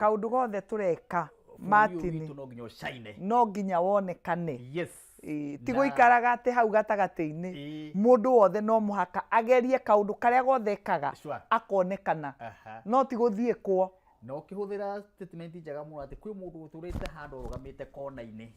Kaũndũ gothe tũreka Bũrũri ũyũ Martin witũ no nginya ũcaine. No nginya wonekane. Ĩĩ, ti gũikaraga atĩ hau gatagatĩ-inĩ. Mũndũ wothe no mũhaka agerie kaũndũ karĩa gothe ekaga akonekana. No ti gũthiĩ kwo. Na ũkĩhũthĩra statement njega mũno atĩ kwĩ mũndũ ũtũrĩte handũ arũgamĩte kona-inĩ.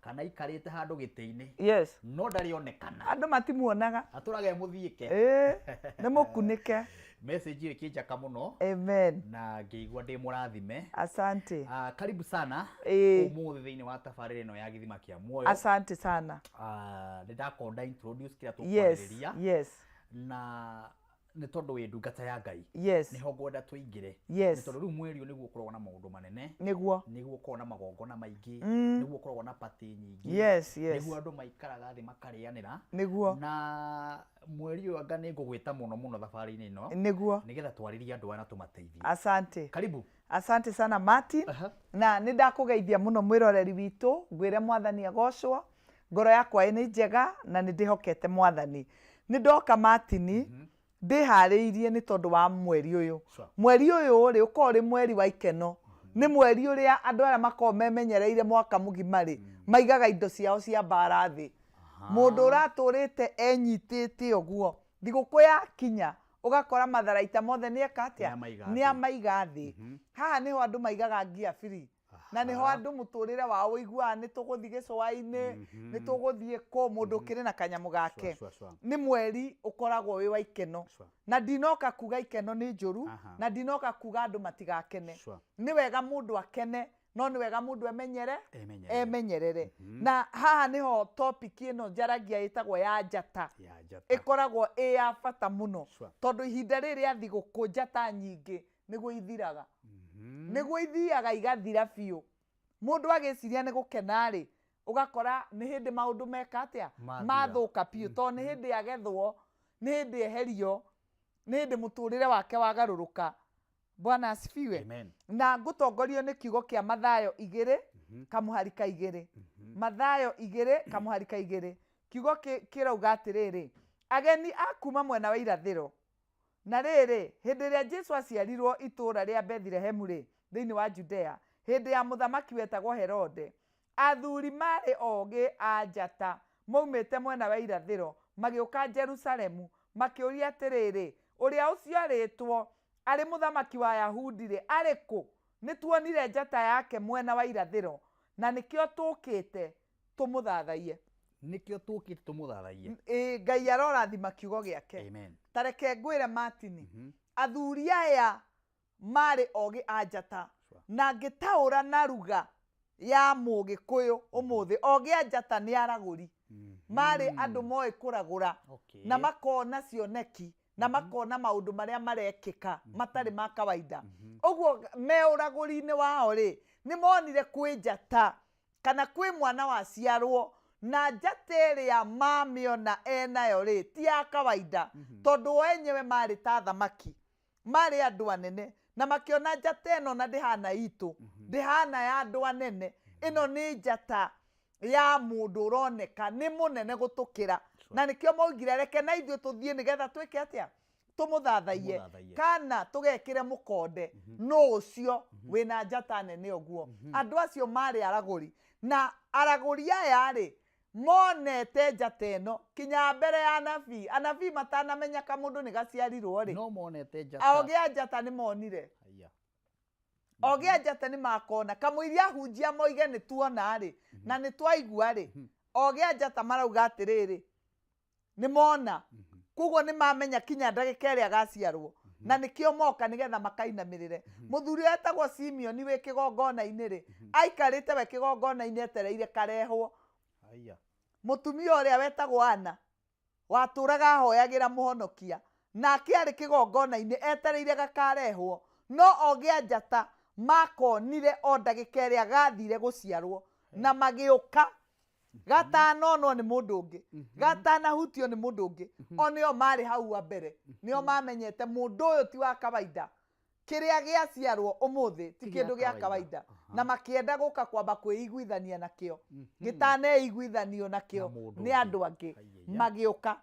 Kana aikarĩte handũ gĩtĩ-inĩ. No ndarĩ onekana. Andũ matimuonaga. Atũraga e mũthiĩke. Ĩĩ, nĩ mũkunĩke. Message ĩyo ĩkĩnjaka mũno. Amen. Na ngĩigua ndĩ mũrathime. Asante. Ah, karibu sana ũmũthĩ thĩinĩ wa tabarĩra ĩno ya Gĩthima kĩa Muoyo. Asante sana. Ah, nĩ ndakonda introduce kĩrĩa tũkwarĩrĩria. Na nĩ tondũ wĩ ndungata ya Ngai. Nĩho ngwenda tũingĩre. Nĩ tondũ rĩu mweri ũyũ nĩguo ũkoragwo na maũndũ manene. Nĩguo ũkoragwo na magongona maingĩ. Nĩguo ũkoragwo na party nyingĩ. Nĩguo andũ maikaraga thĩ makarĩanĩra. Na mweri ũyũ anga nĩ ngũgwĩta mũno mũno thabarĩ-inĩ ĩno. Nĩgetha twarĩrie andũ aya na tũmateithie. Asante. Karibu. Asante sana Martin. Na nĩ ndakũgeithia mũno mwĩroreri witũ, ngwĩre Mwathani agocwo. Ngoro yakwa nĩ njega na nĩ ndĩhokete Mwathani. Nĩ ndoka Martin, ndĩharĩirie nĩ tondũ wa mweri ũyũ. Mweri ũyũ rĩ, ũkoragwo ũrĩ mweri wa ikeno. Nĩ mweri ũrĩa andũ arĩa makoragwo memenyereire mwaka mũgima rĩ, maigaga indo ciao cia mbara thĩ. Mũndũ ũratũrĩte enyitĩte ũguo, thigũkũ yakinya, ũgakora matharaita mothe nĩ eka atĩa? Nĩ amaiga thĩ. Haha nĩho andũ maigaga ngia free. Na nĩho andũ mũtũrĩre wao ũiguaga nĩ tũgũthiĩ gĩcũa-inĩ, nĩ tũgũthiĩ kũ, mũndũ ũkĩrĩ na kanyamũ gake. Nĩ mweri ũkoragwo wĩ wa ikeno. Na ndinoka kuga ikeno nĩ njũru, na ndinoka kuga andũ matigakene. Nĩ wega mũndũ akene, no nĩ wega mũndũ emenyere, emenyerere. Na haha nĩho topic ĩno njaragia ĩtagwo ya njata. Ĩkoragwo ĩ ya bata mũno. Tondũ ihinda rĩrĩ rĩa thigũkũ njata nyingĩ nĩguo ithiraga. Nĩguo ithiaga igathira biũ. Mũndũ agĩciria nĩ gũkena rĩ, ũgakora nĩ hĩndĩ maũndũ meka atĩa? Mathũka biũ. Tondũ nĩ hĩndĩ agethwo, nĩ hĩndĩ eherio, nĩ hĩndĩ mũtũrĩre wake wagarũrũka. Bwana asifiwe. Amen. Na ngũtongorio nĩ kiugo kĩa Mathayo igĩrĩ kamũhari ka igĩrĩ. Mathayo igĩrĩ kamũhari ka igĩrĩ. Kiugo kĩrauga atĩrĩrĩ, ageni a kuma mwena wa irathĩro. Na rĩrĩ, hĩndĩ ĩrĩa Jesu aaciarirũo itũũra rĩa Bethilehemu-rĩ, thĩinĩ wa Judea, hĩndĩ ya mũthamaki wetagwo Herode, athuri maarĩ ogĩ a njata moimĩte mwena wa irathĩro magĩũka Jerusalemu, makĩũria atĩrĩrĩ, Ũrĩa ũciarĩtwo arĩ mũthamaki wa Ayahudi-rĩ, arĩ kũ? Nĩtuonire njata yake mwena wa irathĩro, na nĩkĩo tũũkĩte tũmũthathaiye. Nĩkĩo tũũkĩte tũmũthathaiye. Ĩĩ, Ngai arorathima kiugo gĩake. Amen. Ta reke ngwĩre Martin, athuri aya marĩ ogĩ a njata, na ngĩtaũra na ruga ya Mũgĩkũyũ ũmũthĩ, ogĩ a njata nĩ aragũri. Marĩ andũ moĩ kũragũra na makona cioneki na makona maũndũ marĩa marekĩka matarĩ ma kawaida. Ũguo me ũragũri-inĩ wao rĩ, nĩ monire kwĩ njata kana kwĩ mwana waciarwo na njata ĩrĩa mamĩona enayo rĩ ti ya kawaida, tondũ o enyewe marĩ ta athamaki, marĩ andũ anene, na makĩona njata ĩno na ndĩhana itũ, ndĩhana ya andũ anene, ĩno nĩ njata ya mũndũ ũroneka nĩ mũnene gũtũkĩra. Na nĩkĩo maugire reke na ithuĩ tũthiĩ nĩgetha twĩke atĩa? Tũmũthathaiye. Tũmũthathaiye. Kana tũgekĩre mũkonde nũ ũcio wĩna njata nene ũguo. Andũ acio marĩ aragũri. Na aragũri aya rĩ, monete njata ĩno kinya mbere ya anabii. Anabii matanamenya kamũndũ nĩ gaciarirwo rĩ. No monete njata. Ogĩ a njata nĩ monire. Haiya. Ogĩ a njata nĩ makona. Kamũiria ahunjia moige nĩ tuona rĩ, na nĩ twaigua rĩ, ogĩ a njata marauga atĩrĩrĩ, nĩ mona. Koguo nĩ mamenya kinya ndagĩka ĩrĩa agaciarwo. Na nĩkĩo moka nĩgetha makainamĩrĩre. Mũthuri ũrĩa etagwo Simeoni wĩ kĩgongona-inĩ rĩ, aikarĩte we kĩgongona-inĩ etereire karehwo. Haiya. Mũtumia ũrĩa wetagwo Anna, watũraga ahoyagĩra mũhonokia, nake arĩ kĩgongona-inĩ etereire gakarehwo. No ogĩ a njata makonire o ndagĩka ĩrĩa gathire gũciarwo, na magĩũka gatanonwo nĩ mũndũ ũngĩ, gatanahutio nĩ mũndũ ũngĩ. O nĩo marĩ hau wa mbere, nĩo mamenyete mũndũ ũyũ ti wa kawaida. Kĩrĩa gĩaciarwo ũmũthĩ ti kĩndũ gĩa kawaida. Na makĩenda gũka kwamba kwĩiguithania nakĩo. Gĩtaneiguithanio nakĩo nĩ andũ angĩ. Magĩũka.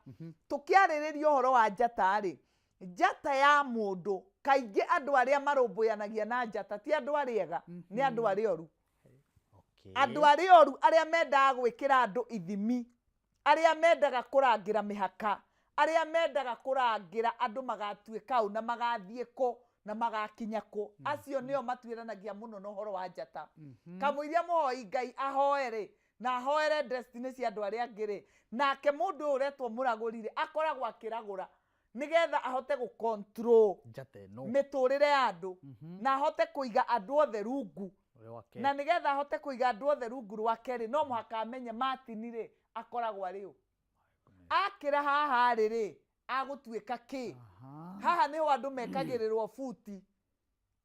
Tũkĩarĩrĩria ũhoro wa njata rĩ, Njata ya mũndũ kaingĩ andũ arĩa marũmbũyanagia na njata ti andũ arĩa ega, nĩ andũ arĩa oru. Andũ arĩa oru arĩa mendaga gwĩkĩra andũ ithimi, arĩa mendaga kũrangĩra mĩhaka, arĩa mendaga kũrangĩra andũ magatuĩka ũ na magathiĩ kũ na magakinya kũ, acio nĩo matuĩranagia mũno na ũhoro wa njata. Kamũiria mũhoi Ngai ahoe rĩ, na ahoere destiny cia andũ arĩa angĩ rĩ, nake mũndũ ũyũ ũretwo mũragũri rĩ, akoragwo akĩragũra nĩgetha ahote gũ control njata ĩno mĩtũrĩre ya andũ, na ahote kũiga andũ othe rungu rwake. Na nĩgetha ahote kũiga andũ othe rungu rwake rĩ, no mũhaka amenye Martin rĩ akoragwo arĩ ũ, akĩra haha rĩ rĩ agũtuĩka kĩ. Haha nĩho andũ mekagĩrĩrwo buti,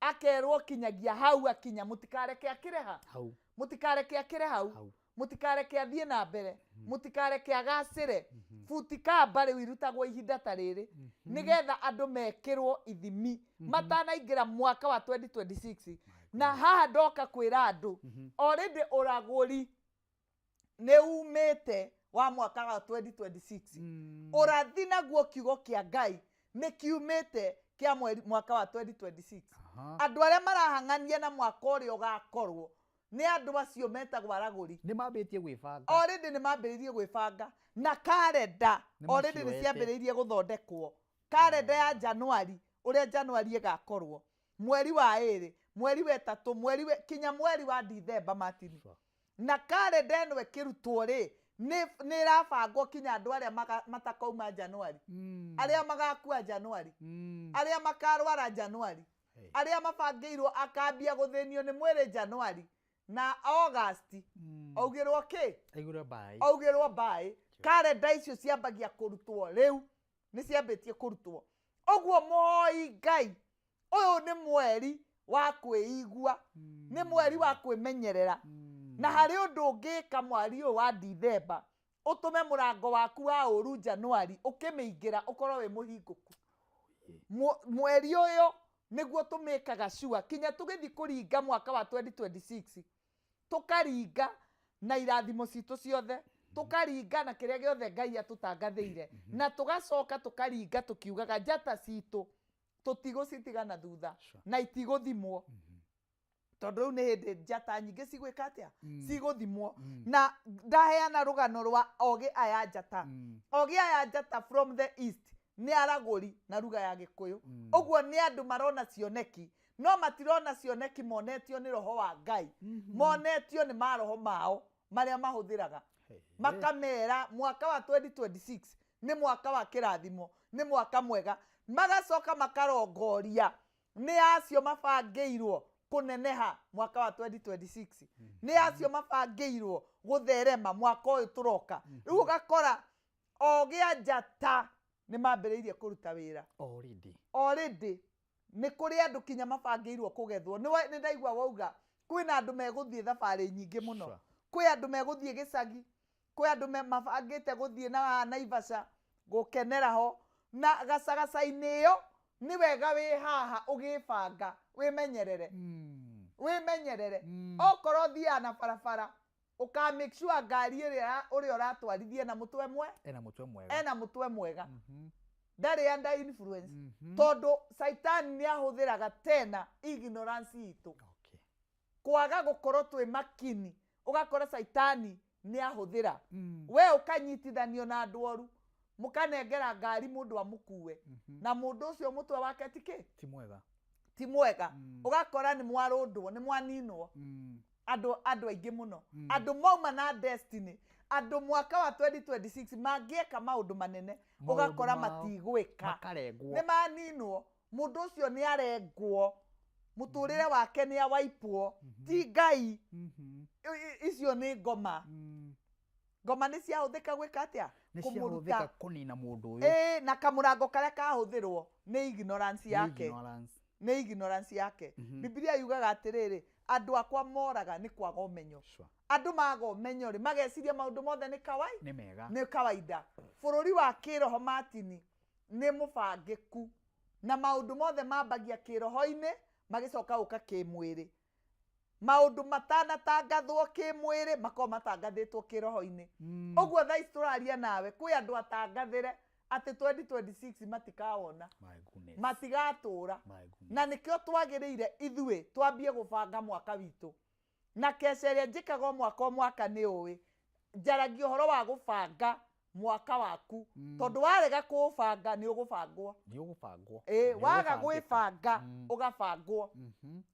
akerwo kinyagia hau akinya, mũtikareke akĩre ha hau, mũtikareke akĩre hau, Hau. Mũtikareke athiĩ na mbere, mũtikareke agacĩre. Buti kamba rĩu irutagwo ihinda ta rĩrĩ nĩgetha andũ mekĩrwo ithimi matanaingĩra mwaka wa 2026. Na haha ndoka kwĩra andũ already ũragũri nĩ umĩte wa mwaka wa 2026. Ũrathi naguo kiugo kĩa Ngai nĩ kiumĩte kĩa mweri mwaka wa 2026. Andũ arĩa marahang'ania na mwaka ũrĩa ũgakorwo nĩ andũ acio metagwo aragũri. Nĩ mambĩtie gwĩbanga. Already nĩ mambĩrĩirie gwĩbanga na karenda Nĩ already nĩ macioete. ciambĩrĩirie gũthondekwo. Karenda ya Januari, ũrĩa Januari ĩgakorwo, mweri wa ĩrĩ, mweri wa ĩtatũ, mweri wa kinya mweri wa Dithemba, Martin. Sure. Na karenda ĩno ĩkĩrutwo rĩ, nĩ ĩrabangwo kinya andũ arĩa matakauma Januari, arĩa magakua Januari, arĩa makarwara Januari, Hey. arĩa mabangĩirwo akambia gũthĩnio nĩ mwĩrĩ Januari na August, augĩrwo kĩ? Aigũrwo mbaĩ. Augĩrwo mbaĩ. Karenda icio ciambagia kũrutwo rĩu, nĩ ciambĩtie kũrutwo. Ũguo mũhoi Ngai, ũyũ nĩ mweri wa kwĩigua, nĩ mweri wa kwĩmenyerera. Na harĩ ũndũ ũngĩka mweri ũyũ wa Dithemba, ũtũme mũrango waku wa ũru Januari ũkĩmĩingĩra ũkorwo wĩ mũhingũku. Mweri ũyũ nĩguo tũmĩkaga sure kinya tũgĩthiĩ kũringa mwaka wa 2026, tũkaringa na irathimo citũ ciothe, tũkaringa na kĩrĩa gĩothe Ngai atũtangathĩire, na tũgacoka tũkaringa tũkiugaga njata citũ tũtigũcitigana thutha na itigũthimwo, tondũ rĩu nĩ hĩndĩ njata nyingĩ cigwĩka atĩa, cigũthimwo. Na ndaheana rũgano rwa ogĩ aya njata. Ogĩ aya njata from the east nĩ aragũri na ruga ya Gĩkũyũ. Ũguo nĩ andũ marona cioneki, no matirona cioneki monetio nĩ roho wa Ngai, monetio nĩ maroho mao marĩa mahũthĩraga. Makamera mwaka wa 2026 nĩ mwaka wa kĩrathimo, nĩ mwaka mwega. Magacoka makarongoria nĩ acio mabangĩirwo kũneneha mwaka wa 2026, nĩ acio mabangĩirwo gũtherema mwaka ũyũ tũroka. Rĩu ũgakora ogĩ a njata nĩ mambĩrĩirie kũruta wĩra already. Already nĩ kũrĩ andũ kinya mabangĩirwo kũgethwo. Nĩ ndaigua wauga kwĩna andũ megũthiĩ thabarĩ nyingĩ mũno. Kwĩ andũ megũthiĩ gĩcagi, kwĩ andũ mabangĩte gũthiĩ na Naivasha gũkenera ho, na gacagaca-inĩ ĩyo nĩ wega wĩ haha ũgĩbanga, wĩmenyerere. Wĩmenyerere. Okorwo ũthiaga na barabara, ũka make sure ngari ĩrĩa ũrĩa ũratwarithia na mũtwe mwe ena mũtwe mwega, ena mũtwe mwega, ndarĩ under influence, tondũ Caitani nĩ ahũthĩraga tena ignorance itũ. Kwaga gũkorwo twĩ makini, ũgakora Caitani nĩ ahũthĩra we ũkanyitithanio na andũ oru, mũkanengera ngari mũndũ amũkue, na mũndũ ũcio mũtwe wake ti kĩ? Ti mwega. Ti mwega. Ũgakora nĩ mwarũndwo, nĩ mwaninwo. Andũ aingĩ mũno, andũ mauma na destiny, andũ mwaka wa 2026 mangĩeka maũndũ manene, Maũndũ ũgakora mao matigwĩka, makarengwo, nĩ maninwo. Mũndũ ũcio nĩ arengwo, mũtũrĩre wake nĩ awaipwo. Ti Ngai, icio nĩ ngoma. Ngoma nĩ ciahũthĩka gwĩka atĩa? Nĩ Kũmũruta. ciahũthĩka kũnina mũndũ ũyũ. Ĩĩ, na kamũrango karĩa kahũthĩrwo nĩ ignorance Nĩ yake. Ignorance. Nĩ ignorance yake. Bibilia yugaga atĩrĩrĩ, andũ akwa moraga nĩ kwaga ũmenyo. Andũ maga ũmenyo rĩ, mageciria maũndũ mothe nĩ kawai Nĩ mega, nĩ kawaida. Bũrũri wa kĩroho, Martin, nĩ mũbangĩku, na maũndũ mothe mambagia kĩroho-inĩ magĩcoka gũka kĩmwĩrĩ. Maũndũ matanatangathwo kĩmwĩrĩ makoragwo matangathĩtwo kĩroho-inĩ. Ũguo thaa ici tũraria nawe, kwĩ andũ atangathĩre Atĩ 2026 matikawona. Matigatũra. Na nĩkĩo twagĩrĩire ithuĩ twambie gũbanga mwaka witũ. Na keca ĩrĩa njĩkaga o mwaka o mwaka nĩ ũĩ. Njaragia ũhoro wa gũbanga mwaka waku. Tondũ warega kũũbanga nĩ ũgũbangwo. Nĩ ũgũbangwo. Ĩ, waga gwĩbanga ũgabangwo.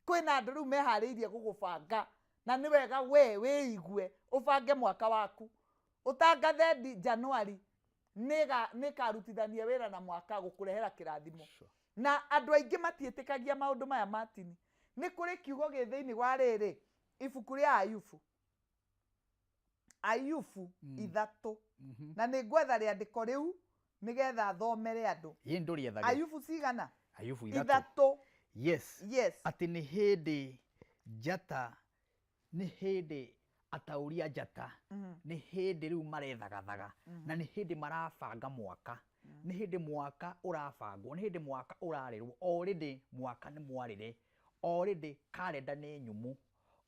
Kwĩna andũ rĩu meharĩirie gũgũbanga na nĩ wega we wĩigue ũbange mwaka waku. Ũtangathe January nĩkarutithania wĩra na mwaka gũkũrehera kĩrathimo. Na andũ aingĩ matiĩtĩkagia maũndũ maya Martin. Nĩ kũrĩ kiugo gĩ thĩinĩ wa rĩrĩ ibuku rĩa Ayubu. Ayubu 3. Na nĩ ngwetha rĩandĩko rĩu nĩgetha thomere andũ. Ayubu cigana? Ayubu 3. Yes. Yes. Atĩ nĩ hĩndĩ njata, nĩ hĩndĩ ataũri a njata, nĩ hĩndĩ rĩu marethagathaga, na nĩ hĩndĩ marabanga mwaka. Nĩ hĩndĩ mwaka ũrabangwo, nĩ hĩndĩ mwaka ũrarĩrwo, already mwaka nĩ mwarĩre, already kalenda nĩ nyũmũ,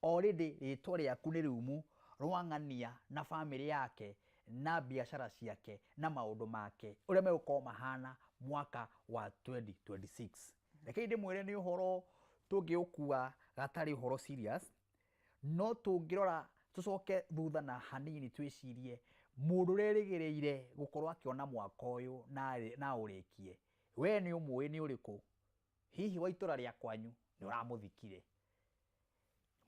already rĩtwa rĩaku nĩ rĩumu, rwang'ania na bamĩrĩ yake, na biacara ciake, na maũndũ make, ũrĩa megũkorwo mahana mwaka wa 2026. Rekei ndĩmwĩre nĩ ũhoro tũngĩũkua gatarĩ ũhoro serious, no tũngĩrora tũcoke thutha na hanini twĩcirie mũndũ ũrerĩgĩrĩire gũkorwo akĩona mwaka ũyũ na ũrĩkie, we nĩ ũmũĩ nĩ ũrĩkũ? Hihi wa itũra rĩa kwanyu nĩ ũramũthikire?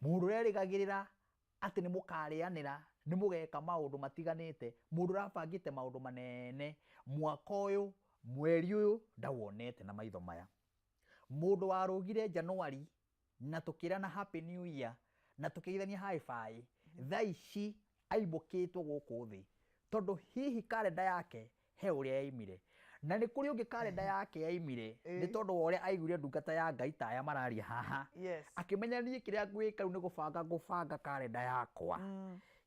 Mũndũ ũrerĩgagĩrĩra atĩ nĩ mũkarĩanĩra, nĩ mũgeka maũndũ matiganĩte, mũndũ ũrabangĩte maũndũ manene, mwaka ũyũ, mweri ũyũ ndawonete na maitho maya. Mũndũ warũgire January na tũkĩrana Happy New Year na tũkĩgeithania hi fi, thaa ici aimbũkĩtwo gũkũ thĩ tondũ hihi kalenda yake he ũrĩa yaimire. Na nĩ kũrĩ ũngĩ kalenda yake yaimire nĩ tondũ wa ũrĩa aiguire ndungata ya Ngai ta aya mararia haha. Akĩmenya niĩ kĩrĩa ngwĩka rĩu nĩ gũbanga ngũbanga kalenda yakwa.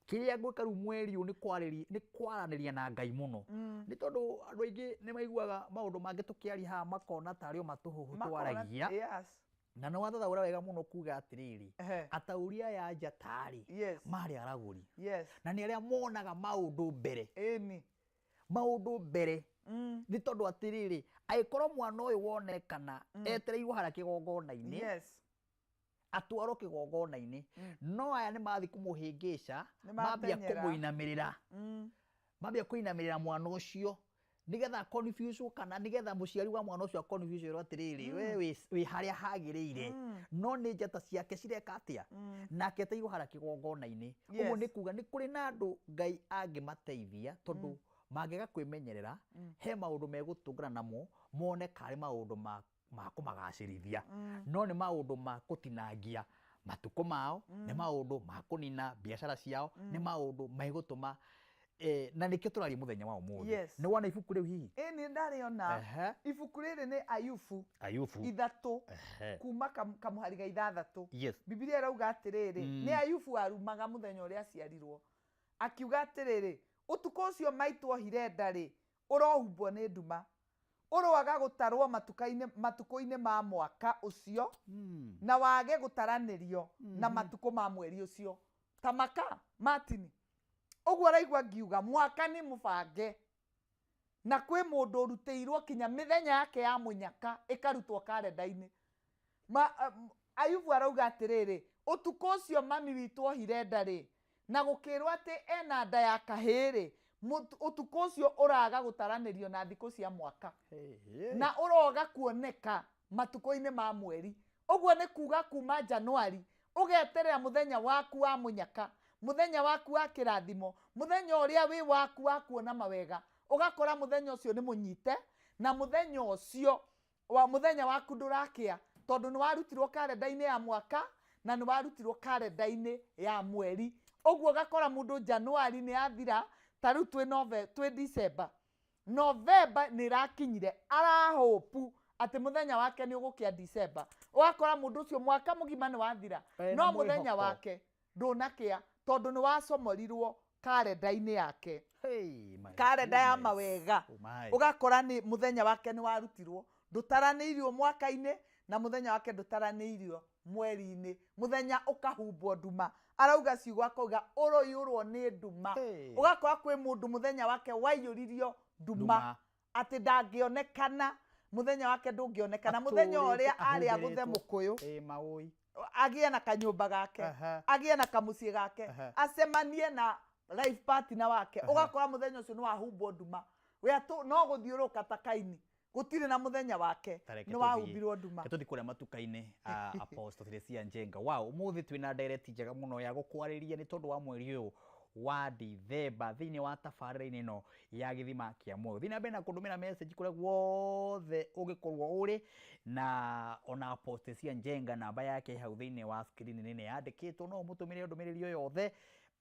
Kĩrĩa ngwĩka rĩu mweri ũyũ nĩ kwaranĩria na Ngai mũno. Nĩ tondũ andũ aingĩ nĩ maiguaga maũndũ mangĩ tũkĩaria haha makona tarĩ o matũhũhũ twaragia. Na nĩ wathathaũra wega mũno kuga atĩrĩrĩ, ataũri aya njata rĩ, marĩ aragũri. Na nĩ arĩa monaga maũndũ mbere. Maũndũ mbere. Nĩ tondũ atĩrĩrĩ, angĩkorwo mwana ũyũ wonekana etereirwo harĩa kĩgongona-inĩ, atwarwo kĩgongona-inĩ, no aya nĩ mathiĩ kũmũhĩngĩca, mambia kũmũinamĩrĩra. Mambia kũinamĩrĩra mwana ũcio nĩgetha confuse kana nĩgetha mũciari wa mwana ũcio confuse ĩrwo atĩrĩrĩ, we wĩ harĩa hagĩrĩire, no nĩ njata ciake cireka atĩa? Nake etereirwo harĩa kĩgongona-inĩ. Ũguo nĩ kuga nĩ kũrĩ na andũ Ngai angĩmateithia tondũ mangĩaga kwĩmenyerera, he maũndũ megũtũngana namo mone karĩ maũndũ ma kũmagacĩrithia, no nĩ maũndũ ma kũtinangia matukũ mao, nĩ maũndũ ma kũnina biacara ciao, nĩ maũndũ megũtũma na nĩkĩo tũraria mũthenya wa ũmũthĩ. Nĩ wona ibuku rĩu hihi? Ĩ, nĩ ndarĩona. Ibuku rĩrĩ nĩ Ayubu. Ayubu. 3 kuma kamũhari ga 6. Bibilia ĩrauga atĩrĩrĩ, nĩ Ayubu arumaga mũthenya ũrĩa aciarirwo. Akiuga atĩrĩrĩ, ũtukũ ũcio maitũ ohire nda rĩ, ũrohumbwo nĩ nduma. Ũroaga gũtarwo matukũ-inĩ ma mwaka ũcio, na wage gũtaranĩrio na matukũ ma mweri ũcio. Ta maka, Martin. Ũguo ũraigua ngiuga mwaka nĩ mũbange. Na kwĩ mũndũ ũrutĩirwo kinya mĩthenya yake ya mũnyaka ĩkarutwo karenda-inĩ. Ayubu arauga atĩrĩrĩ, ũtukũ ũcio mami witũ ohire nda rĩ, na gũkĩrwo atĩ ena nda ya kahĩĩ rĩ, ũtukũ ũcio ũraga gũtaranĩrio na thikũ cia mwaka. Na ũroga kuoneka matukũ-inĩ ma mweri. Ũguo nĩ kuga kuma Januari ũgeterera mũthenya waku wa mũnyaka, mũthenya waku wa kĩrathimo, mũthenya ũrĩa wĩ waku wa kuona mawega, ũgakora mũthenya ũcio nĩ mũnyite, na mũthenya ũcio wa mũthenya waku ndũrakĩa, tondũ nĩ warutirwo karenda-inĩ ya mwaka na nĩ warutirwo karenda-inĩ ya mweri. Ũguo ũgakora mũndũ Januari nĩ yathira, ta rĩu twĩ December. November nĩ ĩrakinyire, arahopu atĩ mũthenya wake nĩ ũgũkĩa December. Ũgakora mũndũ ũcio mwaka mũgima nĩ wathira, no mũthenya wake ndũnakĩa tondũ nĩ wacomorirwo karenda-inĩ yake. Karenda ya mawega. Ũgakora nĩ mũthenya wake nĩ warutirwo, ndũtaranĩirio mwaka-inĩ na mũthenya wake ndũtaranĩirio mweri-inĩ, mũthenya ũkahumbwo nduma. Arauga ciugo akauga ũroiyũrwo nĩ nduma. Ũgakora kwĩ mũndũ mũthenya wake waiyũririo nduma. Atĩ ndangĩonekana, mũthenya wake ndũngĩonekana, mũthenya ũrĩa arĩ agũthe mũkũyũ. Ĩ maũi. Agĩe na kanyũmba gake, agĩe na kamũciĩ gake, acemanie na life partner wake, ũgakora mũthenya ũcio nĩ wahumbwo nduma. We atũ no gũthiũrũrũka ta Kaini, gũtirĩ na mũthenya wake, Tareke nĩ tũthiĩ. wahumbirwo nduma. Reke tũthiĩ kũrĩa matuka-inĩ, Apostle Teresia Njenga. Wow, ũmũthĩ twĩna ndereti njega mũno ya gũkwarĩria nĩ tondũ wa mweri ũyũ wa Dithemba thĩinĩ wa tabarĩra-inĩ ĩno ya Gĩthima kĩa Muoyo. Thiĩ na mbere na kũndũmĩra message kũrĩa guothe ũngĩkorwo ũrĩ, na ona Apostle Teresia Njenga namba yake ĩ hau thĩinĩ wa screen nĩ yandĩkĩtwo, no ũmũtũmĩre ndũmĩrĩri o yothe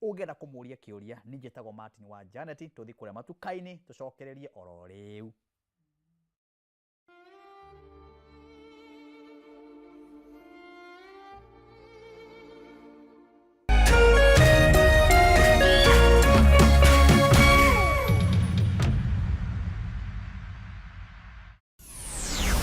ũngĩenda kũmũria kĩũria. Niĩ njĩtagwo Martin wa Janet, tũthiĩ kũrĩa matuka-inĩ tũcokererie oro rĩu.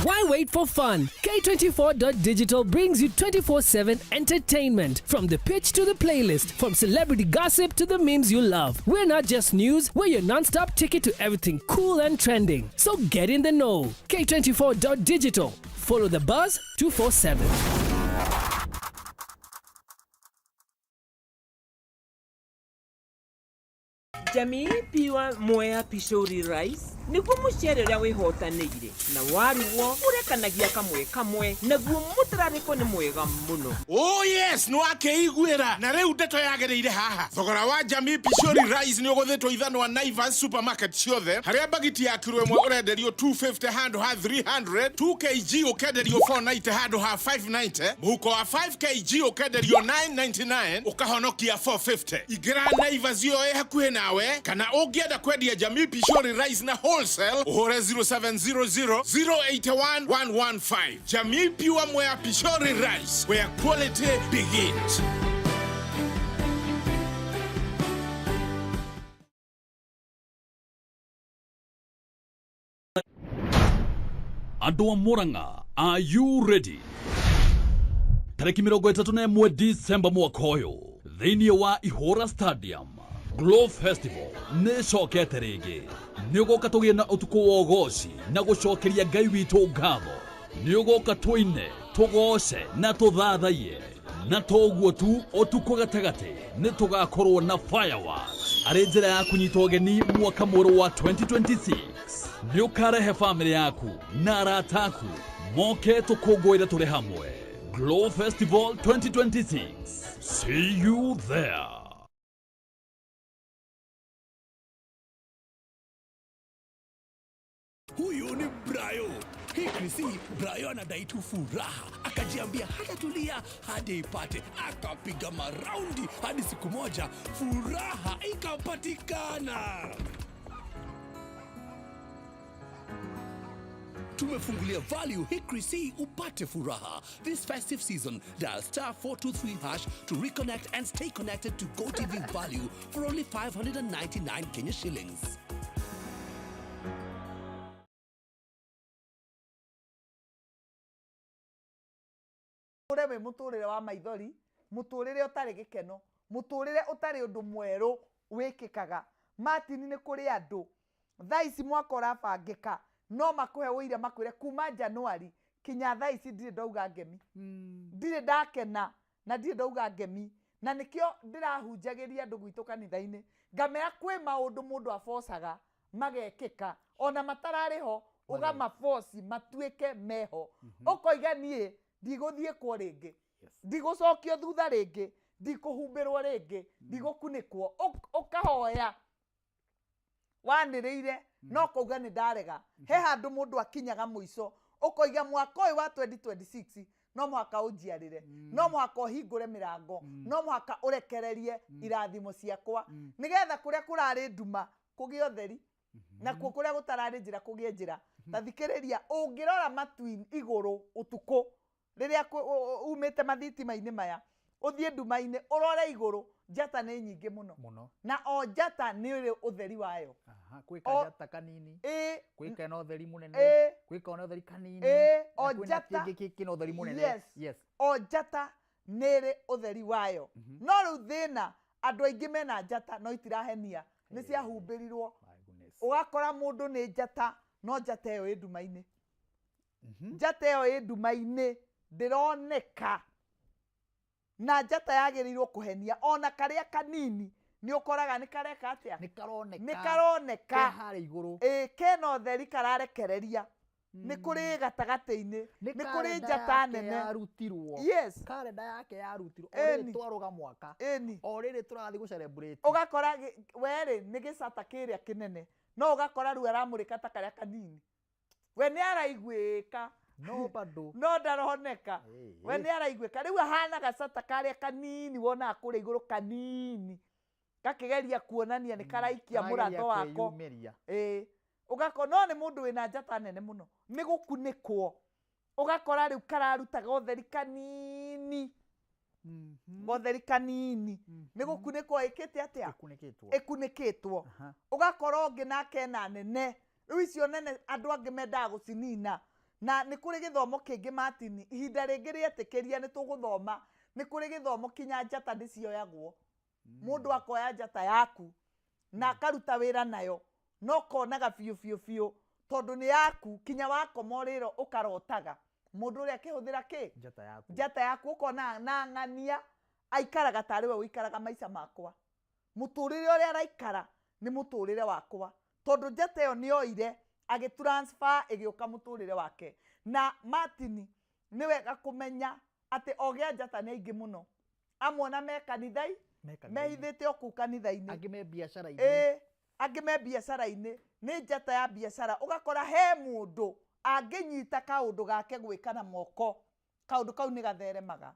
Why wait for fun? K24.digital brings you 24/7 entertainment. From the pitch to the playlist, from celebrity gossip to the memes you love. We're not just news, we're your non-stop ticket to everything cool and trending. So get in the know. K24.digital. Follow the buzz 247. Jamii Pure Mwea Pishori Rice niguo mucere uria wihotanĩire na warugwo urekanagia kamwe kamwe naguo mutararĩko nĩ mwega mũno. Oh yes, nĩ wakĩiguĩra na rĩu ndeto yagĩrĩire haha. Thogora wa Jamii Pishori Rice nĩ ũgũthĩtwo ithanwa Naivas supermarket ciothe, harĩa bagiti ya kiro ĩmwe ũrenderio 250 handũ ha 300, 2 kg ũkenderio 490 handũ ha 590, mũhuko wa 5 kg ũkenderio 999 ũkahonokia 450. Ingĩra Naivas ĩyo ĩ hakuhĩ nawe, kana ũngĩenda kwendia Jamii Pishori Rice na wholesale ũhũre 0700 081 115. Jamii Pure Mwea Pishori Rice, where quality begins. Andũ a Murang'a, are you ready? Tarĩki 31 December mwaka ũyũ thĩinĩ wa Ihũra Stadium, Glow Festival nĩ ĩcokete rĩngĩ. Nĩ ũgoka tũgĩe na ũtukũ wa ũgoci na gũcokeria Ngai witũ ngatho. Nĩ ũgoka tũine, tũgoce na tũthathaiye. Na toguo tu, ũtukũ gatagatĩ nĩ tũgakorwo na fireworks arĩ njĩra ya kũnyita ũgeni mwaka mwerũ wa 2026. Nĩ ũkarehe bamĩrĩ yaku na arata aku moke tũkũngũĩre tũrĩ hamwe. Glow Festival 2026. See you there. Huyu ni Brayo. Hii Krisi, Brayo anadai tu furaha. Akajiambia hatatulia hadi ipate. Akapiga maraundi hadi siku moja furaha ikapatikana. Tumefungulia value hii Krisi upate furaha. This festive season, dial star 423 hash to reconnect and stay connected to GoTV Value for only 599 Kenya shillings. Ure wĩ mũtũrĩre wa maithori, mũtũrĩre ũtarĩ gĩkeno, mũtũrĩre ũtarĩ ũndũ mwerũ wĩkĩkaga. Martin, nĩ kũrĩ andũ thaa ici mwaka ũrabangĩka no makũhe ũira makwĩre kuma January kinya thaa ici ndirĩ ndauga ngemi, ndirĩ ndakena na ndirĩ ndauga ngemi. Na nĩkĩo ndĩrahunjagĩria andũ gwitũ kanitha-inĩ, ngamera kwĩ maũndũ mũndũ abocaga magekĩka ona matararĩ ho, ũgamaboci matuĩke meho. Ũkoiga niĩ ndigũthiĩ kuo rĩngĩ, ndigũcokio thutha rĩngĩ, ndikũhumbĩrwo rĩngĩ, ndigũkunĩkwo. Ũkahoya wanĩrĩire no kauga nĩ ndarega. He handũ mũndũ akinyaga mũico ũkoiga mwaka ũyũ wa 2026 no mũhaka ũnjiarĩre, no mũhaka ũhingũre mĩrango, no mũhaka ũrekererie irathimo ciakwa, nĩgetha kũrĩa kũrarĩ nduma kũgĩe ũtheri, nakuo kũrĩa gũtararĩ njĩra kũgĩe njĩra. Ta thikĩrĩria, ũngĩrora matu igũrũ ũtukũ rĩrĩa umĩte mathitima-inĩ maya ũthiĩ nduma-inĩ ũrore igũrũ, njata nĩ nyingĩ mũno. Mũno. Na o njata nĩ ĩrĩ ũtheri wayo. Aha, kwĩ kanjata kanini, kwĩ kena ũtheri mũnene, kwĩ kona ũtheri kanini, na kwĩna kĩngĩ kĩna ũtheri mũnene. Yes. Yes. O njata nĩ ĩrĩ ũtheri wayo. No rĩu thĩna, andũ aingĩ mena njata no itirahenia, nĩ ciahumbĩrirwo. My goodness. Ũgakora mũndũ nĩ njata No njata ĩyo ĩ nduma-inĩ, njata ĩyo ĩ nduma-inĩ, ndĩroneka. Na njata yagĩrĩirwo kũhenia ona karĩa kanini nĩ ũkoraga nĩ kareka atĩa? Nĩ karoneka. Nĩ karoneka. Ke harĩa igũrũ. Ĩĩ, kena ũtheri kararekereria. Nĩ kũrĩ gatagatĩ-inĩ, nĩ kũrĩ Karenda njata yake nene. Yarutirwo. Karenda yake yarutirwo o rĩrĩ twarũga mwaka, o rĩrĩ tũrathiĩ gũ celebrate. Ũgakora werĩ nĩ gĩcata kĩrĩa kĩnene, no ũgakora rĩu aramũrĩka ta karĩa kanini. We nĩ araiguĩka. No bado. No ndaroneka. We nĩ araiguĩka. Rĩu ahana gacata karĩa kanini wonaga kũrĩa igũrũ kanini. Gakĩgeria kuonania nĩ karaikia Karageria mũratho wako. kwĩyumĩria. Ĩĩ. Ũgakora no nĩ mũndũ wĩna njata nene mũno. Nĩ gũkunĩkwo. Ũgakora rĩu kararuta gotheri kanini. Gotheri kanini. Nĩ gũkunĩkwo ĩkĩte atĩa? Ĩkunĩkĩtwo. Ĩkunĩkĩtwo. Ũgakora ũngĩ nake ena nene. Rĩu icio nene andũ angĩ mendaga gũcinina. Na nĩ kũrĩ gĩthomo kĩngĩ Martin, ihinda rĩngĩ rĩetĩkĩria nĩ tũgũthoma, nĩ kũrĩ gĩthomo kinya njata nĩ cioyagwo. Mũndũ akoya njata yaku na akaruta wĩra nayo, no konaga biũ biũ biũ tondũ nĩ yaku, kinya wakoma ũrĩro ũkarotaga. Mũndũ ũrĩa akĩhũthĩra kĩ? Njata yaku. Njata yaku ũkona na ng'ania aikaraga tarĩ we ũikaraga maica makwa. Mũtũrĩre ũrĩa araikara nĩ mũtũrĩre wakwa. Tondũ njata ĩyo nĩ oire agĩ transfer ĩgĩũka mũtũrĩre wake. Na Martin nĩ wega kũmenya atĩ ogĩa njata nĩ aingĩ mũno. Amwe ona me kanitha-inĩ, Me kanitha-inĩ. mehithĩte o kũu kanitha-inĩ. Angĩ me biacara-inĩ. Ĩĩ, angĩ me biacara-inĩ. Nĩ njata ya biacara. Ũgakora he mũndũ angĩnyita kaũndũ gake gwĩka na moko, kaũndũ kau nĩ gatheremaga.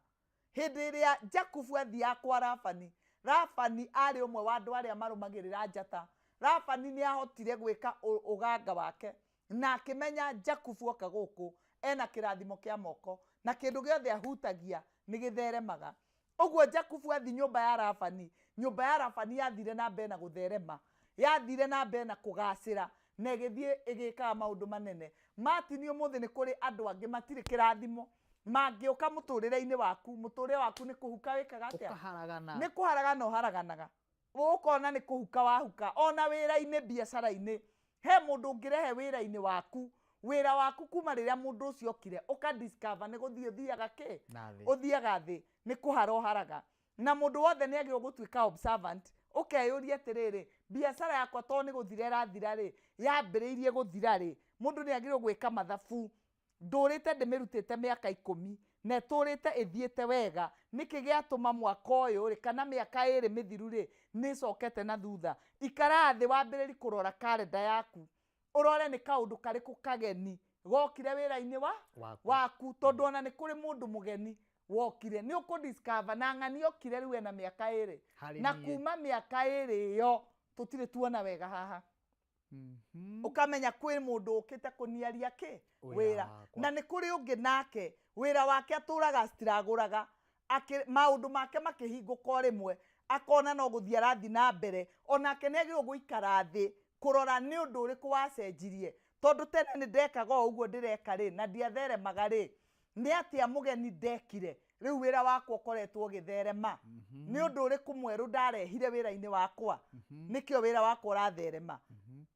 Hĩndĩ ĩrĩa Jakubu athiaga kwa Labani, Labani arĩ ũmwe wa andũ arĩa marũmagĩrĩra njata. Labani nĩ ahotire gwĩka ũganga wake na akĩmenya Jakubu oka gũkũ ena kĩrathimo kĩa moko na kĩndũ gĩothe ahutagia nĩ gĩtheremaga. Ũguo Jakubu athi nyũmba ya Labani, nyũmba ya Labani yathire na mbere na gũtherema, yathire na mbere na kũgacĩra na ĩgĩthiĩ ĩgĩkaga maũndũ manene. Martin, ũmũthĩ nĩ kũrĩ andũ angĩ matirĩ kĩrathimo mangĩũka mũtũrĩre-inĩ waku, mũtũrĩre waku nĩ kũhuka wĩkaga atĩa? Ũkaharagana. Nĩ kũharagana ũharaganaga. Ũkona nĩ kũhuka wahuka. Ona wĩra-inĩ, biacara-inĩ, he mũndũ ũngĩrehe wĩra-inĩ waku, wĩra waku kuma rĩrĩa mũndũ ũcio okire, ũka discover nĩ gũthiĩ ũthiaga kĩ? Na thĩ. Ũthiaga thĩ, nĩ kũhara ũharaga. Na mũndũ wothe nĩ agĩrĩirwo gũtuĩka observant, ũkeyũria atĩrĩrĩ, biacara yakwa to nĩ gũthira ĩrathira rĩ, yambĩrĩirie gũthira rĩ, mũndũ nĩ agĩrĩirwo gwĩka mathabu. Ndũrĩte ndĩmĩrutĩte mĩaka ikũmi, na ĩtũrĩte ĩthiĩte wega, nĩkĩ gĩatũma mwaka ũyũ rĩ, kana mĩaka ĩrĩ mĩthiru rĩ, nĩ ĩcokete na thutha. Ikara thĩ wambĩrĩrie kũrora karenda yaku, ũrore nĩ kaũndũ karĩkũ kageni gokire wĩra-inĩ Waku. waku, tondũ ona nĩ kũrĩ mũndũ mũgeni wokire, nĩ ũkũ discover na ng'ani okire rĩu ena mĩaka ĩrĩ. Harĩ Na niĩ. kuma mĩaka ĩrĩ ĩyo tũtirĩ tuona wega haha. Ũkamenya kwĩ mũndũ ũkĩte kũniaria kĩ? Wĩra Wĩra. wakwa. Na nĩ kũrĩ ũngĩ nake wĩra wake atũraga acitiragũraga, maũndũ make makĩhingũka o rĩmwe, akona no gũthiĩ arathiĩ na mbere, onake nĩ agĩrĩirwo gũikara thĩ kũrora nĩ ũndũ ũrĩkũ wacenjirie, tondũ tene nĩ ndekaga o ũguo ndĩreka rĩ, na ndiatheremaga rĩ, nĩ atĩa mũgeni ndekire, rĩu wĩra wakwa ũkoretwo ũgĩtherema. Nĩ ũndũ ũrĩkũ mwerũ ndarehire wĩra-inĩ wakwa, nĩkĩo wĩra wakwa ũratherema.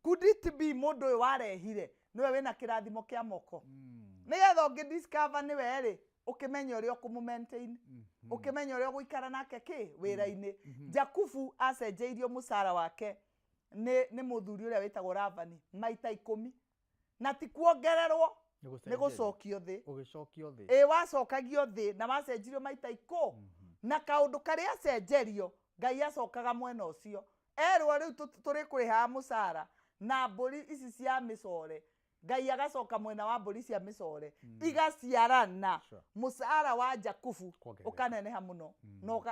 Could it be mũndũ ũyũ warehire nĩwe wĩna kĩrathimo kĩa moko? Nĩgetha ũngĩ discover nĩwe rĩ, ũkĩmenya ũrĩa ũkũmũ maintain, ũkĩmenya ũrĩa ũgũikara nake kĩ wĩra-inĩ. Jakubu acenjeirio mũcara wake nĩ mũthuri ũrĩa wĩtagwo Labani maita ikũmi, na ti kuongererwo, nĩ gũcokio thĩ. Ũgĩcokio thĩ. Ĩ, wacokagio thĩ na wacenjirio maita ikũ. Na kaũndũ karĩa acenjerio, Ngai acokaga mwena ũcio. Erwo rĩu tũrĩkũrĩhaga mũcara na mbũri ici cia mĩcore, Ngai agacoka mwena wa mbũri cia mĩcore, igaciarana. Mũcara wa Jakubu Kuongerereka. ũkaneneha mũno,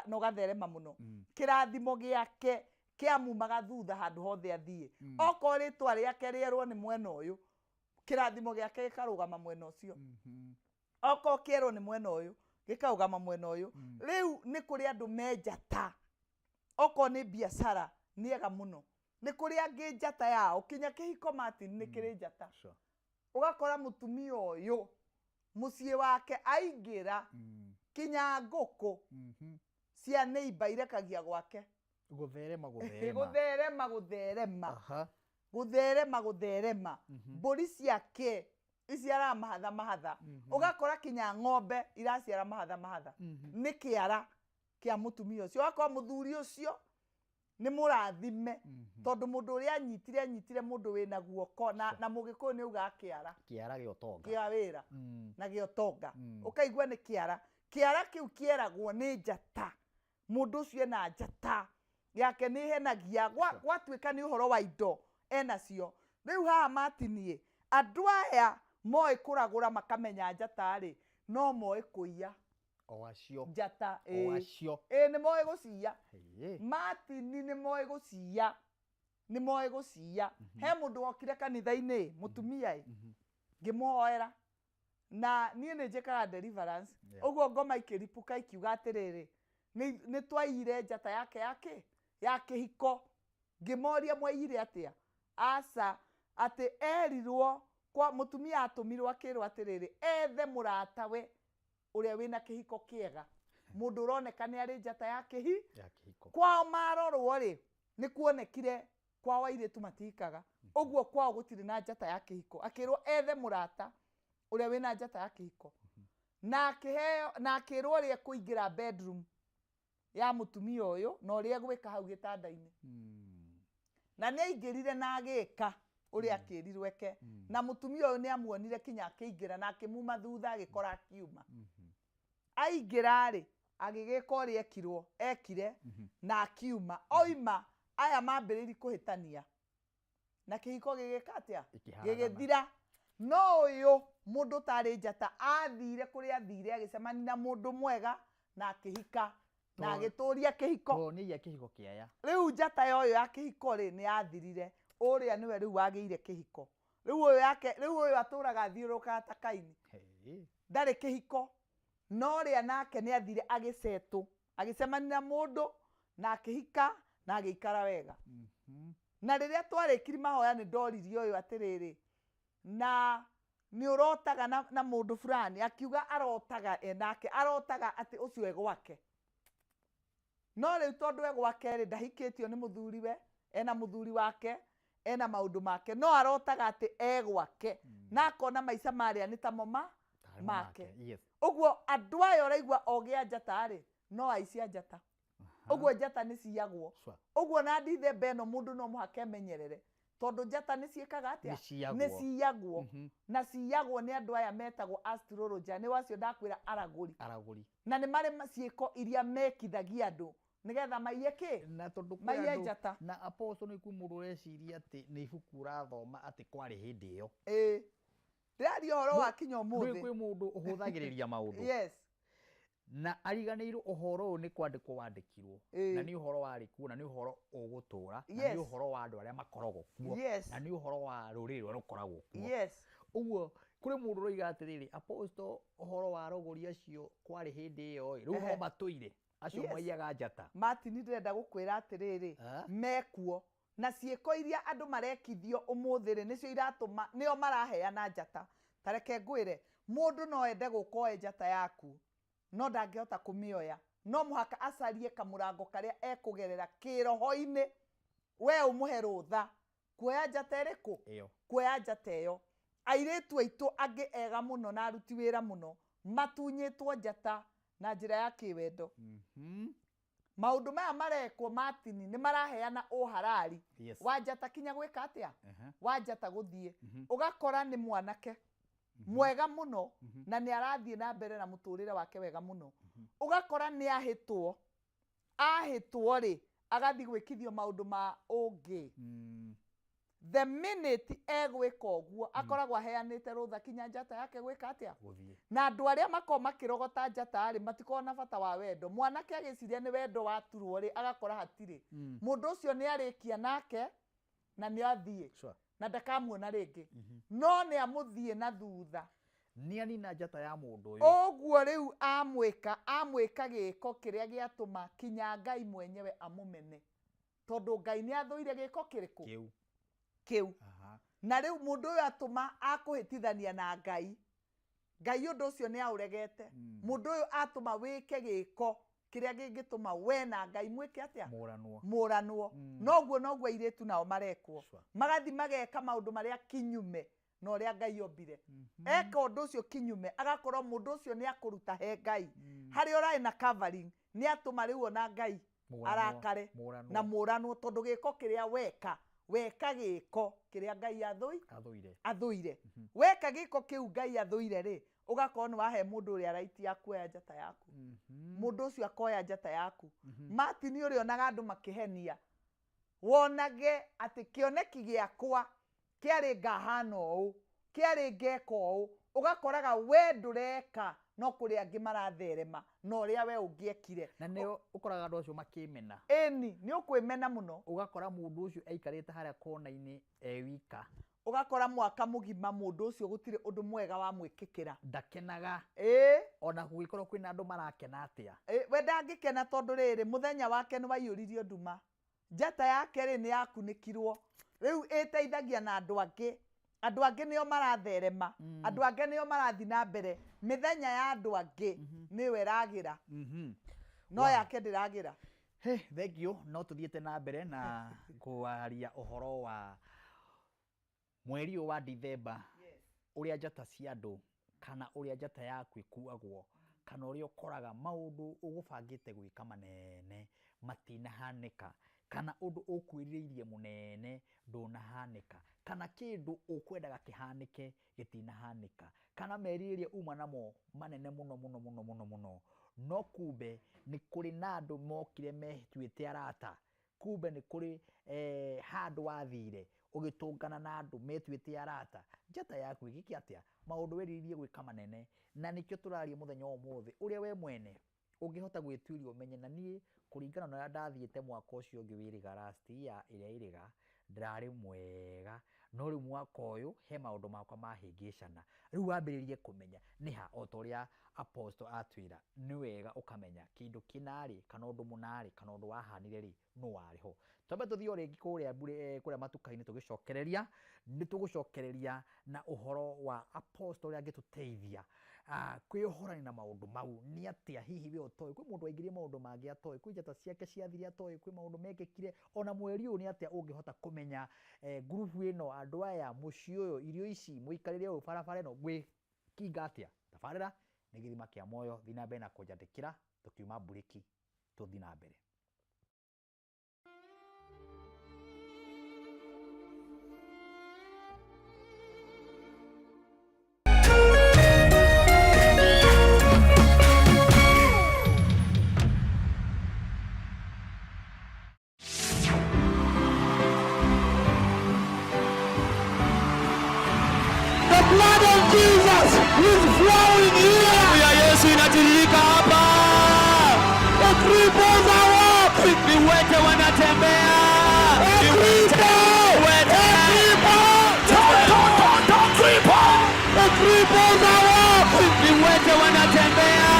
na ũgatherema mũno. Kĩrathimo gĩake kĩamumaga thutha handũ hothe athiĩ. Okorwo rĩtwa rĩake rĩerwo nĩ mwena ũyũ, kĩrathimo gĩake gĩkarũgama mwena ũcio. Okorwo kĩerwo nĩ mwena ũyũ, gĩkarũgama mwena ũyũ. Rĩu nĩ kũrĩ andũ me njata. Okorwo nĩ biacara, nĩ ega mũno. Nĩ kũrĩ angĩ njata yao, kinya kĩhiko Martin nĩ kĩrĩ njata. Ũgakora mũtumia ũyũ, mũciĩ wake aingĩra, kinya ngũkũ cia neighbor irekagia gwake. Gũtherema, gũtherema. Gũtherema, gũtherema. Gũtherema gũtherema, mbũri ciake iciaraga mahatha mahatha, ũgakora kinya ng'ombe iraciara mahatha mahatha. Nĩ kĩara kĩa mũtumia ũcio. Ũgakora mũthuri ũcio nĩ mũrathime, tondũ mũndũ ũrĩa anyitire, anyitire mũndũ wĩna guoko na Mũgĩkũyũ nĩ augaga kĩara. Kĩara gĩa ũtonga. Kĩa wĩra na gĩa ũtonga. Ũkaigua nĩ kĩara. Kĩara kĩu kĩeragwo nĩ njata. Mũndũ ũcio ena njata yake nĩ ĩhenagia. Gwatuĩka nĩ ũhoro wa indo enacio. Rĩu haha Martin, andũ aya moĩ kũragũra makamenya njata rĩ, no moĩ kũiya. O acio. Njata, O ĩĩ. acio. Ĩĩ, nĩ moĩ gũciya. Ĩĩ. Martin nĩ moĩ gũciya. Nĩ moĩ gũciya. He mũndũ wokire kanitha-inĩ, mũtumia ĩ, ngĩmũhoera. Na niĩ nĩ njĩkaga deliverance. Ũguo ngoma ikĩripũka ikiuga atĩrĩrĩ, nĩ twaiyire njata yake ya kĩ? Ya kĩhiko. Ngĩmoria mwaiyire atĩa? Aca, atĩ erirwo kwa mũtumia atũmirwo akĩrwo atĩrĩrĩ, ethe mũratawe ũrĩa wĩna kĩhiko kĩega. Mũndũ ũroneka nĩ arĩ njata ya kĩhi? Ya kĩhiko. Kwao marorwo rĩ, nĩ kuonekire kwao airĩtu matihikaga. Ũguo kwao gũtirĩ na njata ya kĩhiko. Akĩrwo ethe mũrata ũrĩa wĩna njata ya kĩhiko. Na akĩheo, na akĩrwo ũrĩa ekũingĩra bedroom ya mũtumia ũyũ na ũrĩa egwĩka hau gĩtanda-inĩ. Na nĩ aingĩrire na agĩka ũrĩa akĩrirwo eke. Na mũtumia ũyũ nĩ amuonire kinya akĩingĩra na akĩmuma thutha agĩkora akiuma. Aingĩra rĩ, agĩgĩka ũrĩa ekirwo, ekire na akiuma. Oima, aya mambĩrĩirie kũhĩtania. Na kĩhiko gĩgĩka atĩa? Gĩkĩharagana. Gĩgĩthira. No ũyũ mũndũ ũtarĩ njata athire kũrĩa athire agĩcemania na mũndũ mwega na akĩhika na agĩtũria kĩhiko. Tondũ nĩ aiya kĩhiko kĩa aya. Rĩu njata ya ũyũ ya kĩhiko rĩ nĩ yathirire. Ũrĩa nĩwe rĩu wagĩire kĩhiko. Rĩu ũyũ yake, rĩu ũyũ atũraga athiũrũrũkaga ta Kaini. Ndarĩ kĩhiko. No ũrĩa nake nĩ athire agĩcetũ, agĩcemania na mũndũ na akĩhika na agĩikara wega. Na rĩrĩa twarĩkiri mahoya nĩ ndoririe ũyũ atĩrĩrĩ, na nĩ ũrotaga na mũndũ fulani, akiuga arotaga enake, arotaga atĩ ũcio e gwake. No rĩu tondũ e gwake rĩ, ndahikĩtio nĩ mũthuriwe, ena mũthuri wake, ena maũndũ make, no arotaga atĩ e gwake. Na akona maica marĩa nĩ tamo Tarĩ make. make, yes. Ũguo andũ aya ũraigua ogĩa njata rĩ, no aici a njata. Ũguo njata nĩ ciyagwo. Ũguo na Dithemba ĩno mũndũ no mũhaka emenyerere, tondũ njata nĩ ciĩkaga atĩa? Nĩ ciyagwo. Nĩ ciyagwo. Na ciyagwo nĩ andũ aya metagwo astrologer, nĩ wacio ndakwĩra aragũri. Aragũri. Na nĩ marĩ ciĩko iria mekithagia andũ nĩgetha maiye kĩ? Na tondũ kwĩ Maiye andũ njata. Na apostle nĩ kwĩ mũndũ ũreciria atĩ nĩ ibuku ũrathoma atĩ kwarĩ hĩndĩ ĩyo. Ĩĩ. Ndĩraria ũhoro wa kinya ũmũthĩ. Nĩ kwĩ mũndũ ũhũthagĩrĩria maũndũ. Yes. Na ariganĩirwo ũhoro ũyũ nĩ kwandĩkwo wandĩkirwo. Ĩĩ. Na nĩ ũhoro warĩ kuo, na nĩ ũhoro ũgũtũra, na nĩ Yes. ũhoro wa andũ arĩa makoragwo kuo, Yes. na nĩ ũhoro wa rũrĩrĩ rũrĩa rũkoragwo kuo. Yes. Ũguo kũrĩ mũndũ ũroiga atĩrĩrĩ, apostle ũhoro wa rũgũri acio kwarĩ hĩndĩ ĩyo ĩ, rĩu no matũire acio Yes. maiyaga njata. Martin, ndĩrenda gũkwĩra atĩrĩrĩ, mekuo na ciĩko iria andũ marekithio ũmũthĩ rĩ, nĩcio iratũma nĩo maraheana njata. Ta reke ngwĩre, mũndũ no ende gũka oe njata yaku, no ndangĩhota kũmĩoya. No mũhaka acarie kamũrango karĩa ekũgerera kĩroho-inĩ, we ũmũhe rũtha kuoya njata ĩrĩkũ? Ĩyo. Kuoya njata ĩyo. Airĩtu aitũ angĩ ega mũno na aruti wĩra mũno matunyĩtwo njata na njĩra ya kĩwendo. Maũndũ maya marekwo Martin nĩ maraheana ũharari Yes. wa njata kinya gwĩka atĩa? Wa njata gũthiĩ. Ũgakora nĩ mwanake mwega mũno na nĩ arathiĩ na mbere na mũtũrĩre wake wega mũno. Ũgakora nĩ ahĩtwo. Ahĩtwo rĩ, agathiĩ gwĩkithio maũndũ ma ũngĩ. The minute egwĩka ũguo, akoragwo aheanĩte rũtha kinya njata yake gwĩka atĩa? Gũthiĩ. Na andũ arĩa makoragwo makĩrogota njata rĩ, matikoragwo na bata wa wendo. Mwanake agĩciria nĩ wendo waturwo rĩ, agakora hatirĩ. Mũndũ ũcio nĩ arĩkia nake na nĩ athiĩ. Na ndakamuona rĩngĩ. No nĩ amũthiĩ na thutha. Nĩ anina njata ya mũndũ ũyũ. Ũguo rĩu amwĩka gĩko kĩrĩa gĩatũma kinya Ngai mwenyewe amũmene. Tondũ Ngai nĩ athũire gĩko kĩrĩkũ? Kĩu. Kĩu. Na rĩu mũndũ ũyũ atũma akũhĩtithania na Ngai. Ngai ũndũ ũcio nĩ aũregete. Mũndũ ũyũ atũma wĩke gĩko Kĩrĩa gĩngĩtũma we na Ngai mwĩke atĩa? Mũranwo. Mũranwo. Noguo noguo airĩtu nao marekwo. Magathi mageka maũndũ marĩa kinyume na ũrĩa Ngai ombire. Eka ũndũ ũcio kinyume, agakorwo mũndũ ũcio nĩ akũruta he Ngai. Harĩa ũrarĩ na covering, nĩ atũma rĩu ona Ngai arakare na mũranwo, tondũ gĩko kĩrĩa weka, weka gĩko kĩrĩa Ngai athũire. Athũire. Weka gĩko kĩu Ngai athũire rĩ, ũgakorwo nĩ wahe mũndũ ũrĩa right ya kuoya njata yaku. Mũndũ ũcio akoya njata yaku. Martin, ũrĩonaga andũ makĩhenia, wonage atĩ kĩoneki gĩakwa kĩarĩ ngahana ũũ, kĩarĩ ngeka ũũ, ũgakoraga we ndũreka no kũrĩ angĩ maratherema na ũrĩa we ũngĩekire. Na nĩ ũkoraga andũ acio makĩmena. Ĩni, nĩ ũkwĩmena mũno. Ũgakora mũndũ ũcio aikarĩte harĩa kona-inĩ e wika. Ũgakora mwaka mũgima mũndũ ũcio gũtirĩ ũndũ mwega wa mwĩkĩkĩra. Ndakenaga. Ona gũgĩkorwo kwĩna andũ marakena atĩa. We ndangĩkena tondũ rĩrĩ mũthenya wake nĩ waiyũririo nduma. Njata yake rĩ nĩ yakunĩkirwo. Rĩu ĩteithagia na andũ angĩ. Andũ angĩ nĩo maratherema. Andũ angĩ nĩo marathiĩ na mbere. Mĩthenya ya andũ angĩ nĩyo ĩragĩra. No yake ndĩragĩra. Hey, thank you. No tũthiĩte na mbere na kwaria ũhoro wa mweri ũyũ wa Dithemba, ũrĩa njata cia andũ kana ũrĩa njata yaku ĩkuagwo, kana ũrĩa ũkoraga maũndũ ũgũbangĩte gwĩka manene matinahanĩka, kana ũndũ ũkwĩrirĩirie mũnene ndũnahanĩka, kana kĩndũ ũkwendaga kĩhanĩke gĩtinahanĩka, kana merirĩria uma namo manene mũno mũno mũno mũno mũno, no kumbe nĩ kũrĩ na andũ mokire metuĩte arata, kumbe nĩ kũrĩ handũ wathire ũgĩtũngana na andũ metuĩte arata. Njata yaku ĩgĩke atĩa? Maũndũ werirĩirie gwĩka manene, na nĩkĩo tũraria mũthenya wa ũmũthĩ ũrĩa we mwene ũngĩhota gwĩtuĩria ũmenye na niĩ kũringana na ũrĩa ndathiĩte mwaka ũcio ũngĩ wĩrĩga last year ĩrĩa ĩrĩga ndĩrarĩ mwega, no rĩu mwaka ũyũ he maũndũ makwa mahĩngĩcana. Rĩu wambĩrĩrie kũmenya nĩ ha, o ta ũrĩa apostle atwĩra, nĩ wega ũkamenya kĩndũ kĩna rĩ, kana ũndũ mũna rĩ, kana ũndũ wahanire rĩ, nũ warĩ ho. Twambe tũthiĩ o rĩngĩ kũrĩa kũrĩa matuka-inĩ tũgĩcokereria, nĩ tũgũcokereria na ũhoro wa apostle ũrĩa angĩtũteithia kwĩyohorania na maũndũ mau. Nĩ atĩa hihi we ũtoĩ? Kwĩ mũndũ waingĩrire maũndũ mangĩ atoĩ, kwĩ njata ciake ciathire atoĩ, kwĩ maũndũ mekĩkire ona mweri ũyũ. Nĩ atĩa ũngĩhota kũmenya ngurubu ĩno, andũ aya, mũciĩ ũyũ, irio ici, mũikarĩre ũyũ, barabara ĩno, gwĩkinga atĩa? Tabarĩra nĩ Gĩthima kĩa Muoyo, thiĩ na mbere na kũnjandĩkĩra, tũkiuma mburĩki tũthiĩ na mbere. The blood of Jesus is flowing here. Damu ya Yesu inatiririka hapa. The cripples are walking. Viwete wanatembea. The cripple. Viwete. The cripple. The cripples are walking. Viwete wanatembea.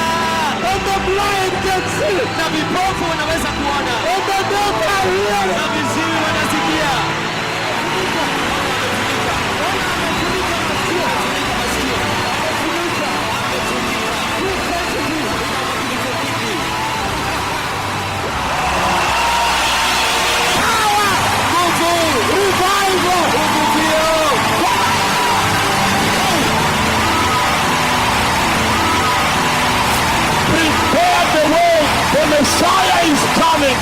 And the blind can see. Na vipofu wanaweza kuona. And the deaf are hearing. Na viziwi wanasikia. Revival. Uvuvio. Prepare the way. The Messiah is coming.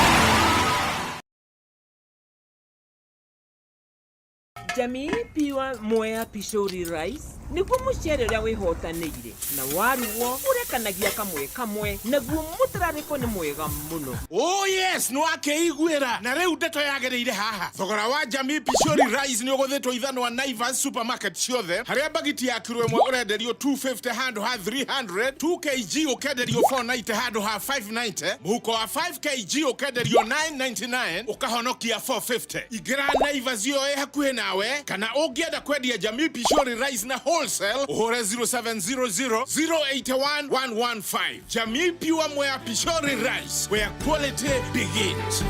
Jamii Pure Mwea Pishori Rice nĩguo mũcere ũrĩa wĩhotanĩire na warugwo ũrekanagia kamwe kamwe, naguo mũtararĩko nĩ mwega mũno. Oh yes, nĩ wakĩiguĩra na rĩu ndeto yagĩrĩire haha. Thogora wa Jamii Pishori Rice nĩ ũgũthĩtwo ithanwa Naivas supermarket ciothe, harĩa bagiti ya kiro ĩmwe ũrenderio 250 handũ ha 300, 2 kg ũkenderio 490 handũ ha 590, mũhuko wa 5 kg ũkenderio 999 ũkahonokia 450. Ingĩra Naivas ĩyo ĩ hakuhĩ nawe, kana ũngĩenda kwendia Jamii Pishori Rice na wholesale ũhũre 0700 081 115. Jamii Pure Mwea Pishori Rice, where quality begins.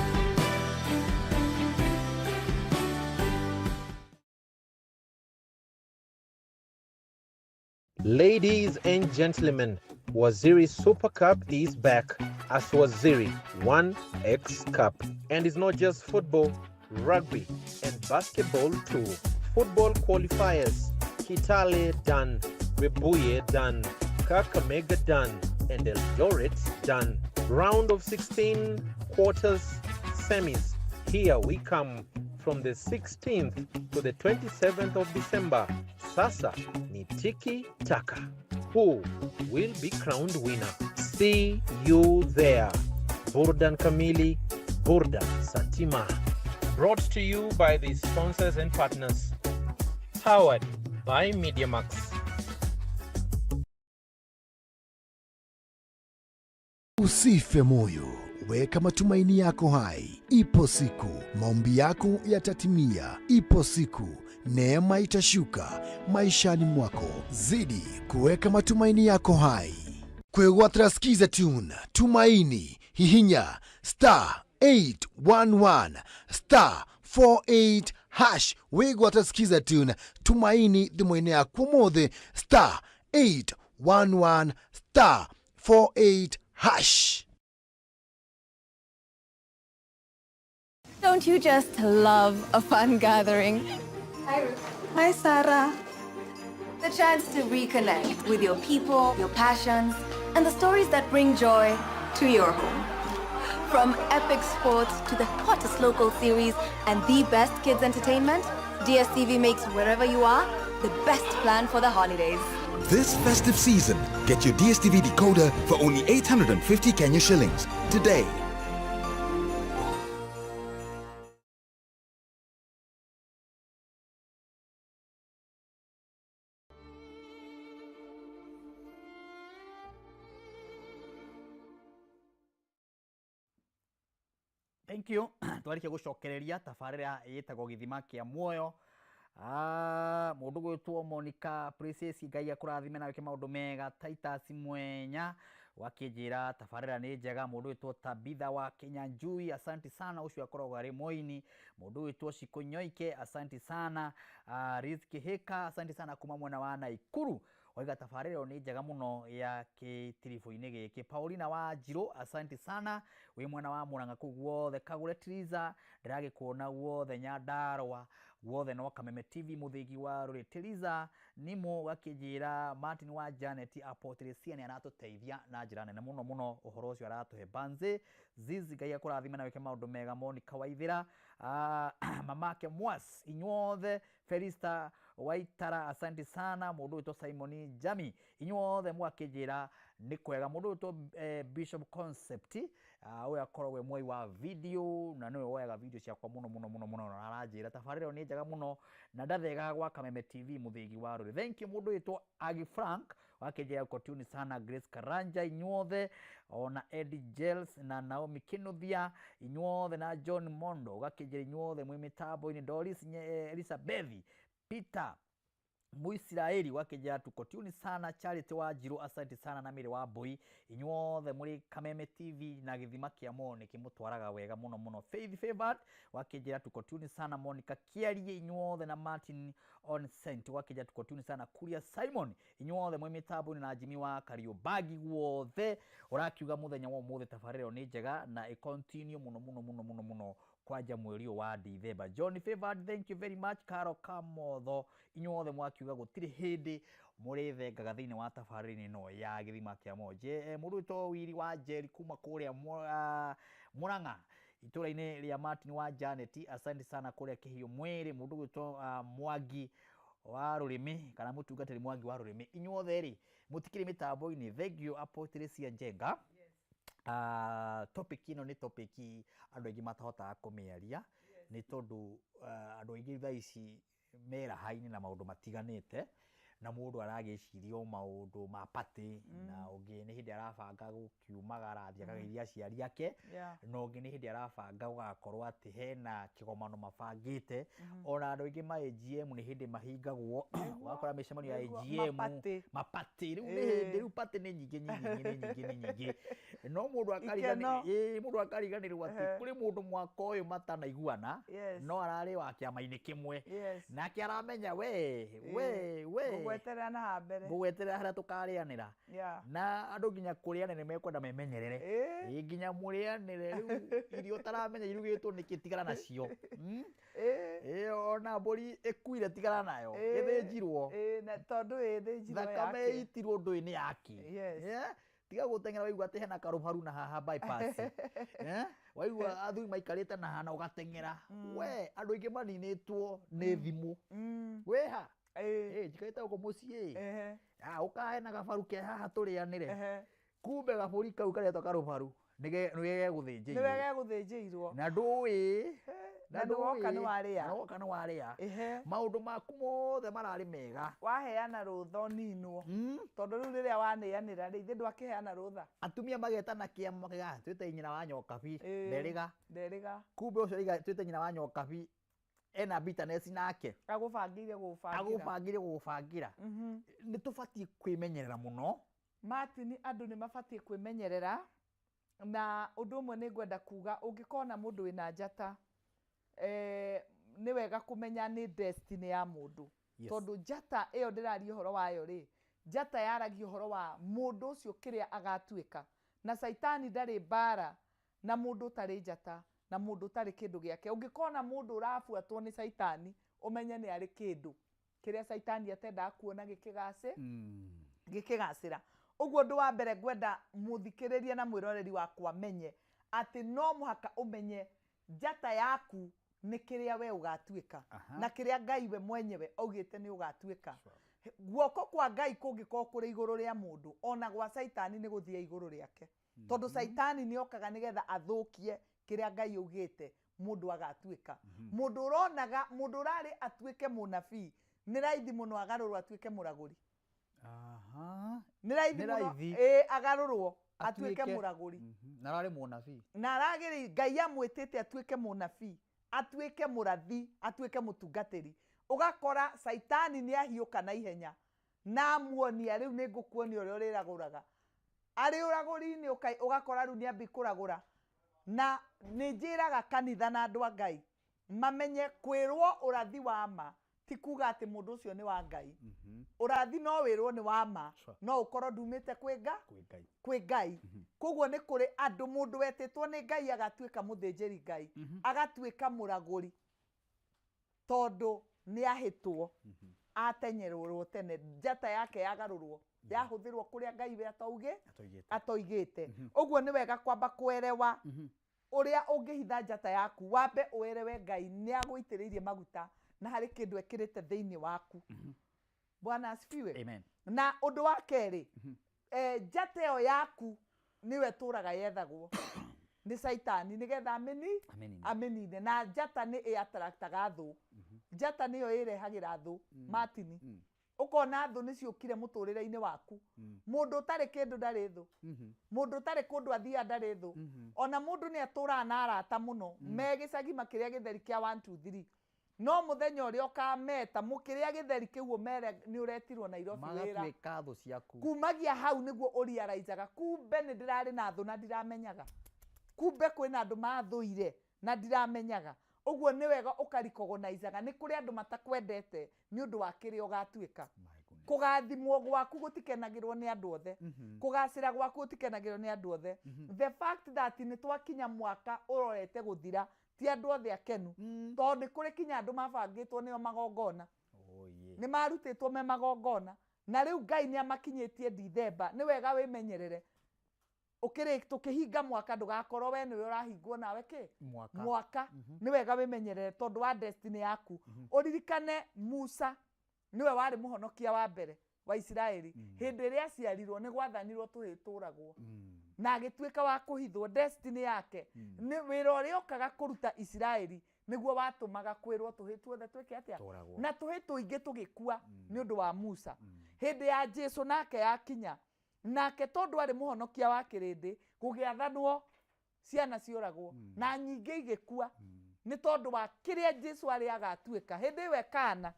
Ladies and gentlemen, Waziri Super Cup is back as Waziri 1X Cup. And it's not just football, rugby, and basketball too. Football qualifiers, Kitale done, Webuye done, Kakamega done, and Eldoret done. Round of 16, quarters, semis. Here we come from the 16th to the 27th of December. Sasa ni tiki taka. Who will be crowned winner? See you there. Burdan Kamili, Burdan Satima. Brought to you by the sponsors and partners. Powered by MediaMax. Usife moyo, weka matumaini yako hai. Ipo siku maombi yako yatatimia. Ipo siku neema itashuka maishani mwako. Zidi kuweka matumaini yako hai. Kwegwatira Skiza Tune, Tumaini, hihinya star 811 star 48 hash. Wigwatira Skiza Tune, Tumaini thimũ-inĩ yaku ũmũthĩ star 811 star 48 hash. Don't you just love a fun gathering? Hi, Ruth. Hi, Sarah. The chance to reconnect with your people, your passions, and the stories that bring joy to your home. From epic sports to the hottest local series and the best kids entertainment, DSTV makes wherever you are the best plan for the holidays. This festive season, get your DSTV decoder for only 850 Kenya shillings today. Thank you. Twarikia gucokereria tabarĩra ĩtagwo Gĩthima kĩa Muoyo. Ah, mũndũ gwĩtwo Monica Princess, Ngai akũrathime na wĩke maũndũ mega. Titus Mwenya wakĩnjĩra tabarĩra nĩ njega. Mũndũ wĩtwo Tabitha wa Kinyanjui, asanti sana, ũcio akoragwo arĩ moini. Mũndũ wĩtwo Shiko Nyoike, asanti sana. Rizki Heka, asanti sana kuma mwena wa Naikuru, waiga tabarĩra ĩyo nĩ njega mũno ya gĩtiribũ-inĩ gĩkĩ. Paulina wa Njirũ, asanti sana, wĩ mwena wa Murang'a kũu guothe. Kagũre Triza, ndĩragĩkuona guothe Nyandarũa guothe, no Kameme TV mũthĩgi wa rũrĩ. Tiriza Nimo gakĩnjĩra Martin wa Janet Apotrisia nĩ aratũteithia na njĩra nene mũno mũno, ũhoro ũcio aratũhe. Banze Zizi, Ngai akũrathime na wĩke maũndũ mega. Monica Waithĩra, mamake Mwas, inyuothe. Felista Waitara, asante sana. Mũndũ wĩtwo Simon Jami, inyuothe mwakĩnjĩra nĩ kwega. Mũndũ wĩtwo Bishop Concept, ũyũ akoragwo mwoi wa video na nĩwe woyaga video ciakwa mũno mũno mũno mũno, na aranjĩra tabarĩra ĩyo nĩ njega mũno na ndathegaga gwa Kameme TV mũthĩgi wa rũrĩ. Thank you. Mũndũ wĩtwo Agi Frank wakĩnjĩra uko tune sana. Grace Karanja, inyuothe, ona Eddie Gels na Naomi Kinuthia, inyuothe, na John Mondo ũgakĩnjĩra inyuothe mwĩ mĩtambo-inĩ. Doris Elizabeth Peter Muisiraeli wakĩnjĩra tuko tune sana. Charity wa Njirũ, asante sana, na Mĩrĩ wa Mbũi, inyuothe mũrĩ Kameme TV na Gĩthima kĩa Muoyo nĩkĩmũtwaraga wega mũno mũno. Faith Favored wakĩnjĩra tuko tune sana. Monica Kiarie, inyuothe, na Martin Onsent wakĩnjĩra tuko tune sana. Kuria Simon, inyuothe mwĩ mĩtambo-inĩ, na Jimmy wa Kariũmbagi guothe ũrakiuga mũthenya wa ũmũthĩ tabarĩra ĩyo nĩ njega na ĩ continue mũno mũno mũno mũno mũno kwanja mweri ũyũ wa Dithemba. John Favored, thank you very much. Caro Kamotho, inyuothe mwakiuga gũtirĩ hĩndĩ mũrĩthengaga thĩinĩ wa tabarĩra ĩno ya Gĩthima kĩa Muoyo. Mũndũ wĩtwo Wiri wa Njeri kuma kũrĩa Murang'a itũra-inĩ rĩa Martin wa Janet, asante sana kũrĩa Kĩhiũ mwĩrĩ. Mũndũ gwĩtwo Mwangi wa Rũrĩmĩ kana mũtungatĩri Mwangi wa Rũrĩmĩ, inyuothe rĩ mũtikĩrĩ mĩtambo-inĩ. Thank you Apostle Njenga. Topic ĩno nĩ topic andũ aingĩ matahotaga kũmĩaria nĩ tondũ andũ aingĩ thaa ici meraha-inĩ na maũndũ matiganĩte, na mũndũ aragĩciria o maũndũ ma party, na ũngĩ nĩ hĩndĩ arabanga gũkiumagara athiĩ akageithia aciari ake, na ũngĩ nĩ hĩndĩ arabanga gũgakorwo atĩ hena kĩgomano mabangĩte. Ona andũ aingĩ ma AGM nĩ hĩndĩ mahingagwo, ũgakora mĩcemanio ya AGM, maparty rĩu nĩ hĩndĩ rĩu party nĩ nyingĩ nyingĩ nĩ nyingĩ nĩ nyingĩ, no mũndũ mũndũ akariganĩrwo atĩ kũrĩ mũndũ mwaka ũyũ matanaiguana, no ararĩ wa kĩama-inĩ kĩmwe, nake aramenya we we we Ngũgweterera na haha mbere. Ngũgweterera harĩa tũkarĩanĩra. Na andũ nginya kũrĩanĩra nĩ mekwenda memenyerere. Ĩĩ nginya mũrĩanĩre rĩu irio ũtaramenya irugĩtwo nĩkĩ tigana nacio. Ĩĩ ona mbũri ĩkuire tigana nayo. Ĩthĩnjirwo. Ĩĩ na tondũ ĩthĩnjirwo Thakame ĩitirwo ndũĩ nĩ yaki. Tiga gũteng'era waigua atĩ hena karũbaru na haha bypass. Waigua athuri maikarĩte na haha na ũgateng'era. We andũ aingĩ maninĩtwo nĩ thimũ. Wĩha? Ĩĩ njikarĩte gũkũ mũciĩ. Ah, ũkahe na gabaru ke haha tũrĩanĩre. Kumbe gabũri kau karetwo karũbaru nĩwe gegũthĩnjĩirwo. Nĩwe gegũthĩnjĩirwo. Na ndũĩ. Na nĩwoka nĩwarĩa. Na woka nĩwarĩa. Maũndũ maku mothe mararĩ mega. Waheana rũtha ũninwo. Tondũ rĩu rĩrĩa waneanĩra rĩ, ithe ndwakĩheana rũtha. Atumia magetana kĩama makauga twĩte nyina wa nyokabi, nderĩga. Nderĩga. Kumbe ũcio oiga twĩte nyina wa nyokabi ena bitterness nake. Agũbangĩire gũgũbangĩra. Agũbangĩire gũgũbangĩra. Nĩ tũbatiĩ kwĩmenyerera mũno. Martin, andũ nĩ mabatiĩ kwĩmenyerera. Na ũndũ ũmwe nĩ ngwenda kuga, ũngĩkona mũndũ wĩna njata, nĩ wega kũmenya nĩ destiny ya mũndũ. Tondũ njata ĩyo ndĩraria ũhoro wayo rĩ, njata yaragia ũhoro wa mũndũ ũcio kĩrĩa agatuĩka. Na Caitani ndarĩ mbara na mũndũ ũtarĩ njata, na mũndũ ũtarĩ kĩndũ gĩake. Ũngĩkona mũndũ ũrabuatwo nĩ Caitani, ũmenye nĩ arĩ kĩndũ kĩrĩa Caitani atendaga kuona gĩkĩgacĩra. Ũguo ũndũ wa mbere ngwenda mũthikĩrĩria na mwĩroreri wakwa menye atĩ no mũhaka ũmenye njata yaku nĩ kĩrĩa we ũgatuĩka. Na kĩrĩa Ngai we mwenyewe augĩte nĩ ũgatuĩka. Guoko kwa Ngai kũngĩkorwo kũrĩ igũrũ rĩa mũndũ, ona gwa Caitani nĩ gũthiĩ igũrũ rĩake. Tondũ Caitani nĩ okaga nĩgetha athũkie kĩrĩa Ngai augĩte mũndũ agatuĩka. Mũndũ ũronaga, mũndũ ũrarĩ atuĩke mũnabii, nĩ raithi mũno agarũrwo atuĩke mũragũri. Nĩ raithi mũno, ĩĩ, agarũrwo atuĩke mũragũri. Na ararĩ mũnabii. Na aragĩrĩire, Ngai amwĩtĩte atuĩke mũnabii, atuĩke mũrathi, atuĩke mũtungatĩri. Ũgakora Caitani nĩ ahiũka na ihenya na amuonia rĩu nĩ ngũkuonia ũrĩa ũrĩragũraga. Arĩ ũragũri-inĩ ũgakora rĩu nĩ ambia kũragũra. Na nĩ njĩraga kanitha na andũ a Ngai mamenye kwĩrwo ũrathi wa ma ti kuga atĩ mũndũ ũcio nĩ wa Ngai. Ũrathi no wĩrwo nĩ wa ma, no ũkorwo ndumĩte kwĩ kwĩ Ngai. Koguo nĩ kũrĩ andũ mũndũ wetĩtwo nĩ Ngai agatuĩka mũthĩnjĩri Ngai, agatuĩka mũragũri tondũ nĩ ahĩtwo, atenyererwo tene, njata yake yagarũrwo, yahũthĩrwo kũrĩa Ngai we atoigĩte. Ũguo nĩ wega kwamba kũerewa ũrĩa ũngĩhitha njata yaku, wambe ũerewe Ngai nĩ agũitĩrĩirie maguta na harĩ kĩndũ ekĩrĩte thĩinĩ waku. Bwana asifiwe. Amen. Na ũndũ wa kerĩ, njata ĩyo yaku nĩwe ĩtũraga yethagwo nĩ Caitani nĩgetha amĩnine. Na njata nĩ ĩ-attractaga thũ. Njata nĩyo ĩrehagĩra thũ, Martin. Ũkona thũ nĩ ciũkire mũtũrĩre-inĩ waku. Mũndũ ũtarĩ kĩndũ ndarĩ thũ. Mũndũ ũtarĩ kũndũ athiaga ndarĩ thũ. Ona mũndũ nĩ atũraga na arata mũno, me gĩcagi makĩrĩa gĩtheri kĩa 1 2 3. No mũthenya ũrĩa ũkameta mũkĩrĩa gĩtheri kĩu ũmere nĩ ũretirwo Nairobi wĩra. Magatuĩka thũ ciaku. Kumagia hau nĩguo ũriaraizaga, kumbe nĩ ndĩrarĩ na thũ na ndiramenyaga. Kumbe kwĩna andũ mathũire na ndiramenyaga. Ũguo nĩ wega ũkarikogonaizaga nĩ kũrĩ andũ matakwendete nĩ ũndũ wa kĩrĩa ũgatuĩka. Kũgathimwo gwaku gũtikenagĩrwo nĩ andũ othe. Kũgacĩra gwaku gũtikenagĩrwo nĩ andũ othe. The fact that nĩ twakinya mwaka ũrorete gũthira ti andũ othe akenu. Tondũ nĩ kũrĩ kinya andũ mabangĩtwo nĩo magongona. Nĩ marutĩtwo me magongona. Na rĩu Ngai nĩ amakinyĩtie Dithemba. Nĩ wega wĩmenyerere. Tũkĩhinga mwaka ndũgakorwo we nĩwe ũrahingwo nawe kĩ? Mwaka. Nĩ wega wĩmenyerere tondũ wa destiny yaku. Ũririkane Musa nĩwe warĩ mũhonokia wa mbere wa Isiraeli. Hĩndĩ ĩrĩa aciarirwo nĩ gwathanirwo tũhĩĩ tũragwo. Na agĩtuĩka wa kũhithwo destiny yake. Nĩ wĩra ũrĩa okaga kũruta Isiraeli nĩguo watũmaga kwĩrwo tũhĩĩ tuothe twĩke atĩa? Na tũhĩĩ tũingĩ tũgĩkua nĩ ũndũ wa Musa. Hĩndĩ ya Jesu nake yakinya, nake tondũ arĩ mũhonokia wa kĩrĩndĩ, gũgĩathanwo ciana ciũragwo na nyingĩ igĩkua nĩ tondũ wa kĩrĩa Jesu arĩ agatuĩka. Hĩndĩ ĩyo kana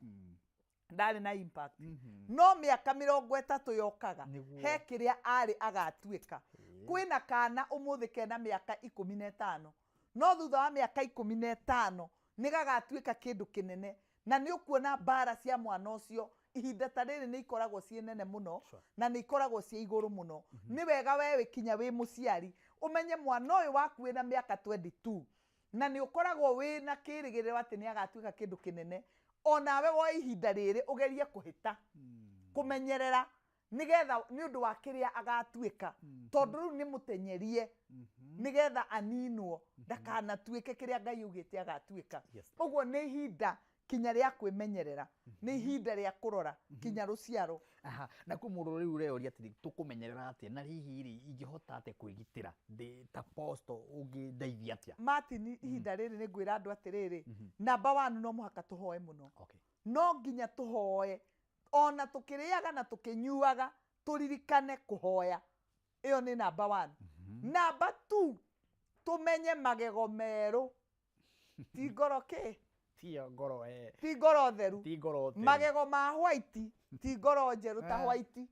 ndarĩ na impact. No mĩaka 30 yokaga he kĩrĩa arĩ agatuĩka. Kwĩna kana ũmũthĩ kena mĩaka 15, no thutha wa mĩaka 15 nĩ gagatuĩka kĩndũ kĩnene, na nĩ ũkuona mbara cia mwana ũcio Ihinda ta rĩrĩ nĩ ikoragwo ciĩ nene mũno na nĩ ikoragwo ciĩ igũrũ mũno. Nĩ wega we wĩ kinya wĩ mũciari ũmenye mwana ũyũ waku wĩna mĩaka 22 na nĩ ũkoragwo wĩna kĩrĩgĩrĩro atĩ nĩ agatuĩka kĩndũ kĩnene, onawe woe ihinda rĩrĩ ũgerie kũhĩta kũmenyerera nĩgetha nĩ ũndũ wa kĩrĩa agatuĩka, tondũ rĩu nĩ mũtenyerie nĩgetha aninwo ndakanatuĩke kĩrĩa Ngai augĩte agatuĩka. Ũguo nĩ ihinda kinya rĩa kwĩmenyerera, nĩ ihinda rĩa kũrora kinya rũciaro. Aha, na kwĩ mũndũ rĩu ũreoria atĩrĩ, tũkũmenyerera atĩa na hihi rĩ ingĩhota atĩa kwĩgitĩra ndĩ ta pastor, ũngĩndeithia atĩa? Martin, ihinda rĩrĩ nĩ ngwĩra andũ atĩrĩrĩ, namba 1 no mũhaka tũhoe mũno. No nginya tũhoe ona tũkĩrĩaga na tũkĩnyuaga, tũririkane kũhoya. Ĩyo nĩ namba 1. Namba 2, tũmenye magego merũ ti ngoro kĩ? Ti ngoro, Ti ngoro theru. Ti ngoro theru. Magego ma white ti ngoro njerũ ta white.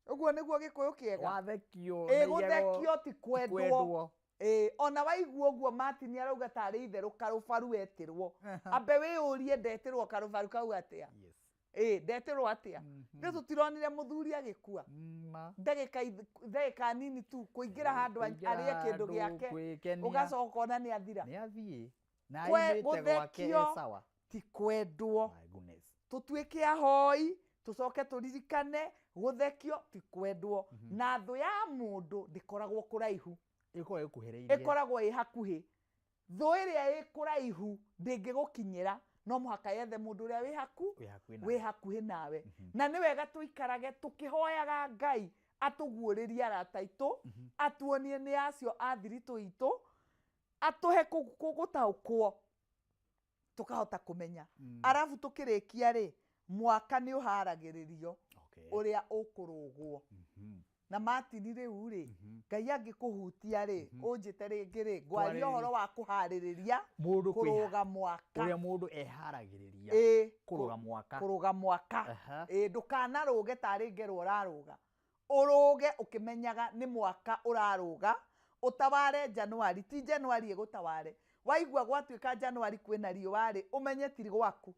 Ũguo nĩguo Gĩkũyũ kĩega. Wathekio na igego Gũthekio ti kwendwo. Kwendwo. Ona waigua ũguo Martin arauga tarĩ itherũ karũbaru etĩrwo. Ambe wĩyũrie ndetĩrwo karũbaru kau atĩa? Ndetĩrwo atĩa? Rĩu tũtironire mũthuri agĩkua. Ndagĩka nini tu kũingĩra handũ arĩe kĩndũ gĩake, ũgacoka ona nĩ athira. Nĩ athiĩ. Na aimĩte gwake Gũthekio sawa. ti kwendwo. My goodness. Tũtuĩke ahoi, tũcoke tũririkane gũthekio ti kwendwo. Na thũ ya mũndũ ndĩkoragwo kũraihu. Ĩkoragwo ĩkuhĩrĩirie. Ĩkoragwo ĩ hakuhĩ. Thũ ĩrĩa ĩ kũraihu ndĩngĩgũkinyĩra, no mũhaka yethe mũndũ ũrĩa wĩ Wĩ hakuhĩ nawe. wĩ hakuhĩ nawe. Na nĩ wega tũikarage tũkĩhoyaga Ngai atũguũrĩrie arata aitũ, atuonie nĩ acio a thiritũ itũ, atũhe gũtaũkwo tũkahota kũmenya. Arabu tũkĩrĩkia rĩ, mwaka nĩ ũharagĩrĩrio ũrĩa ũkũrũgwo. Na Martin rĩu rĩ, Ngai angĩkũhutia rĩ, ũnjĩte rĩngĩ rĩ, ngwaria ũhoro wa kũharĩrĩria kũrũga mwaka. Ũrĩa mũndũ eharagĩrĩria kũrũga mwaka. Kũrũga mwaka. Ndũkanarũge tarĩ ngerwa ũrarũga. Ũrũge ũkĩmenyaga nĩ mwaka ũrarũga, ũtaware Januari, ti Januari ĩgũtaware. Waigua gwatuĩka Januari kwĩna riũa rĩ, ũmenye ti gwaku.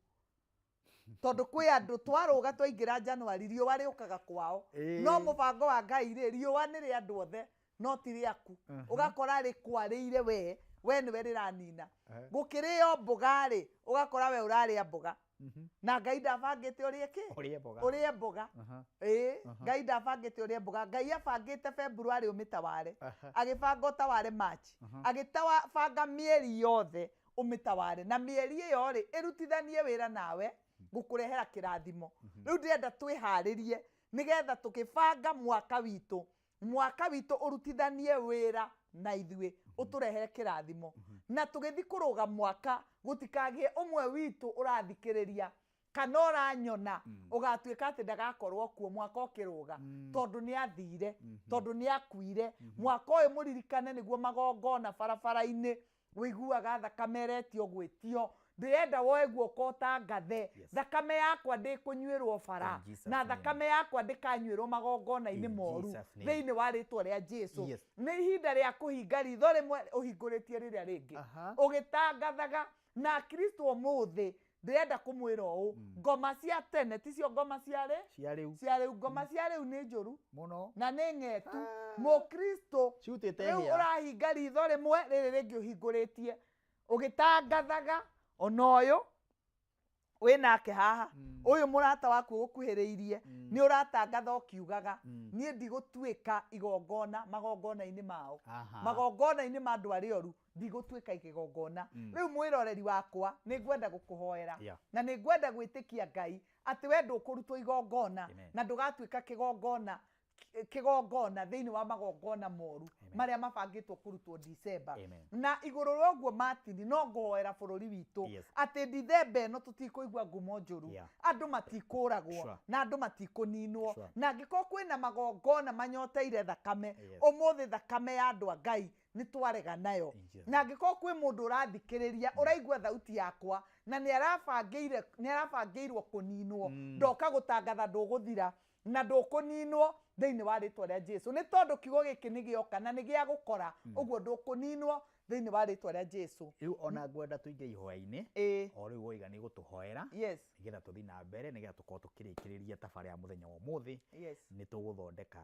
Tondũ kwĩ andũ twarũga twaingĩra Januari, riũa rĩũkaga kwao. No mũbango wa Ngai rĩ, riũa nĩ rĩa andũ othe, no ti rĩaku. Ũgakora rĩkwarĩire we, we nĩwe rĩranina. Gũkĩrĩo mboga rĩ, ũgakora we ũrarĩa mboga. Na Ngai ndabangĩte ũrĩe kĩ? Ũrĩe mboga. Ũrĩe mboga. Ngai ndabangĩte ũrĩe mboga. Ngai abangĩte February ũmĩtaware. Agĩbanga ũtaware March. Agĩbanga mĩeri yothe ũmĩtaware. Na mĩeri ĩyo rĩ, ĩrutithanie wĩra nawe gũkũrehera kĩrathimo. Rĩu ndĩrenda twĩharĩrie nĩgetha tũkĩbanga mwaka witũ, mwaka witũ ũrutithanie wĩra na ithuĩ ũtũrehere kĩrathimo. Na tũgĩthiĩ kũrũga mwaka gũtikagĩe ũmwe witũ ũrathikĩrĩria kana ũranyona ũgatuĩka atĩ ndagakorwo kuo mwaka ũkĩrũga, tondũ nĩ athire, tondũ nĩ akuire. Mwaka ũyũ mũririkane nĩguo magongona barabara-inĩ ũiguaga thakame ĩretio gwĩtio. Ndĩrenda woe guoko ũtangathe, thakame yakwa ndĩkũnyuĩrwo bara, na thakame yakwa ndĩkanyuĩrwo magongona-inĩ moru thĩinĩ wa rĩtwa rĩa Jesu. Nĩ ihinda rĩa kũhinga ritho rĩmwe ũhingũrĩtie rĩrĩa rĩngĩ, ũgĩtangathaga. Na Kristo ũmũthĩ ndĩrenda kũmwĩra ũũ, ngoma cia tene ticio ngoma cia rĩ? Cia rĩu. Cia rĩu. Ngoma cia rĩu nĩ njũru mũno na nĩ ng'etu. Mũkristo rĩu ũrahinga ritho rĩmwe rĩrĩ rĩngĩ ũhingũrĩtie ũgĩtangathaga ona ũyũ wĩnake haha, ũyũ mũrata waku ũgũkuhĩrĩirie nĩ ũratangatha ũkiugaga niĩ ndigũtuĩka igongona magongona-inĩ mao, magongona-inĩ ma andũ arĩa oru ndigũtuĩka igongona. Rĩu mwĩroreri wakwa nĩ ngwenda gũkũhoera na nĩ ngwenda gwĩtĩkia Ngai atĩ we ndũkũrutwo igongona na ndũgatuĩka kĩgongona kĩgongona thĩinĩ wa magongona moru marĩa mabangĩtwo kũrutwo December. Na igũrũ rĩa ũguo Martin, no ngũhoera bũrũri witũ atĩ December ĩno tũtikũigua ngumo njũru, andũ matikũragwo na andũ matikũninwo, na angĩkorwo kwĩna magongona manyoteire thakame, ũmũthĩ thakame ya andũ a Ngai nĩ twarega nayo. Na angĩkorwo kwĩ mũndũ ũrathikĩrĩria ũraigua thauti yakwa na nĩ arabangĩirwo kũninwo, ndoka gũtangatha ndũgũthira na ndũkũninwo thĩinĩ wa rĩtwa rĩa Jesu, nĩ tondũ kiugo gĩkĩ nĩ gĩoka na nĩ gĩa gũkora, ũguo ndũkũninwo Thĩinĩ wa rĩtwa rĩa Jesu. Rĩu ona ngwenda tũingĩre ihoya-inĩ. Ĩĩ. O rĩu woiga nĩ gũtũhoera. Yes. Nĩgetha tũthiĩ na mbere, nĩgetha tũkorwo tũkĩrĩkĩrĩria tabarĩra ya mũthenya wa ũmũthĩ. Yes. Nĩ tũgũthondeka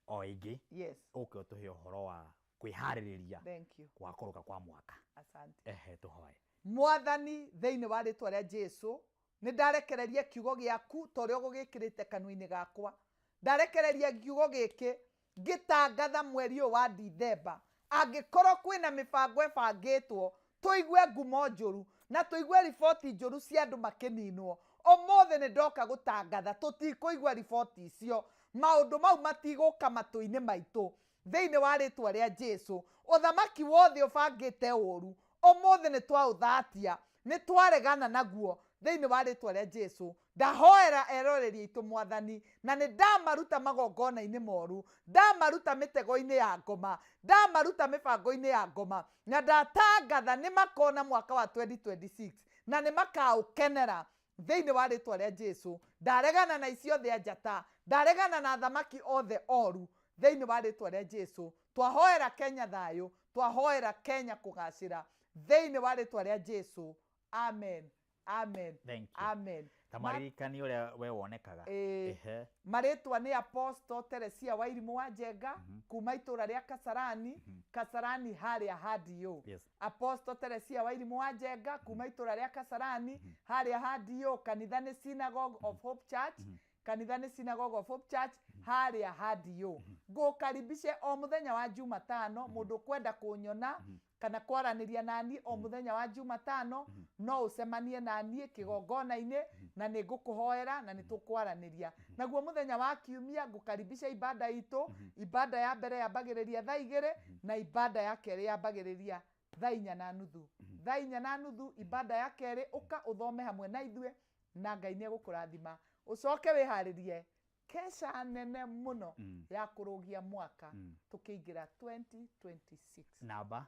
o ĩngĩ. Yes. Ũke ũtũhe ũhoro wa kwĩharĩrĩria Thank you. Gwa kũrũka kwa mwaka. Asante. Ehe, tũhoe. Mwathani, thĩinĩ wa rĩtwa rĩa Jesu, nĩ ndarekereria kiugo gĩaku ta ũrĩa ũgũgĩkĩrĩte kanua-inĩ gakwa. Ndarekereria kiugo gĩkĩ ngĩtangatha mweri ũyũ wa Dithemba. Angĩkorwo kwĩna mĩbango ĩbangĩtwo, tũigue ngumo njũru na tũigue riboti njũru cia andũ makĩninwo, ũmũthĩ nĩ ndoka gũtangatha tũtikũigua riboti icio. Maũndũ mau matigũka matũ-inĩ maitũ. Thĩinĩ wa rĩtwa rĩa Jesu, ũthamaki wothe ũbangĩte ũru, ũmũthĩ nĩ twaũthatia, nĩ twaregana naguo. Thĩinĩ wa rĩtwa rĩa Jesu, ndahoera eroreri aitũ Mwathani, na nĩ ndamaruta magongona-inĩ moru, ndamaruta mĩtego-inĩ ya ngoma, ndamaruta mĩbango-inĩ ya ngoma, na ndatangatha nĩ makona mwaka wa 2026 na nĩ makaũkenera. Thĩinĩ wa rĩtwa rĩa Jesu, ndaregana na ici othe a njata, ndaregana na athamaki othe oru. Thĩinĩ wa rĩtwa rĩa Jesu, twahoera Kenya thayũ, twahoera Kenya kũgacĩra. Thĩinĩ wa rĩtwa rĩa Jesu, amen. Amen. Thank you. Amen. Ta maririkani ũrĩa we wonekaga. Ĩĩ. Ehe. Marĩtwa nĩ Apostle Teresia Wairimũ wa Njenga, kuma itũra rĩa Kasarani, Kasarani harĩa Hadio. Yes. Apostle Teresia Wairimũ wa Njenga, kuma itũra rĩa Kasarani, harĩa Hadio. Kanitha nĩ Synagogue of Hope Church. Kanitha nĩ Synagogue of Hope Church, harĩa Hadio. Ngũkaribishe o mũthenya wa Jumatano, mũndũ ũkwenda kũnyona kana kwaranĩria naniĩ o mũthenya wa Jumatano, no ũcemanie naniĩ kĩgongona-inĩ, na nĩ ngũkũhoera na nĩ tũkwaranĩria. Naguo mũthenya wa Kiumia ngũkaribisha ibada itũ. Ibada ya mbere yambagĩrĩria thaa 2 na ibada ya kerĩ yambagĩrĩria thaa inya na nuthu. Thaa inya na nuthu ibada ya kerĩ, ũka ũthome hamwe na ithuĩ na Ngai nĩ egũkũrathima. Ũcoke wĩharĩrie kesha nene mũno ya kũrũgia mwaka tũkĩingĩra 2026. Namba?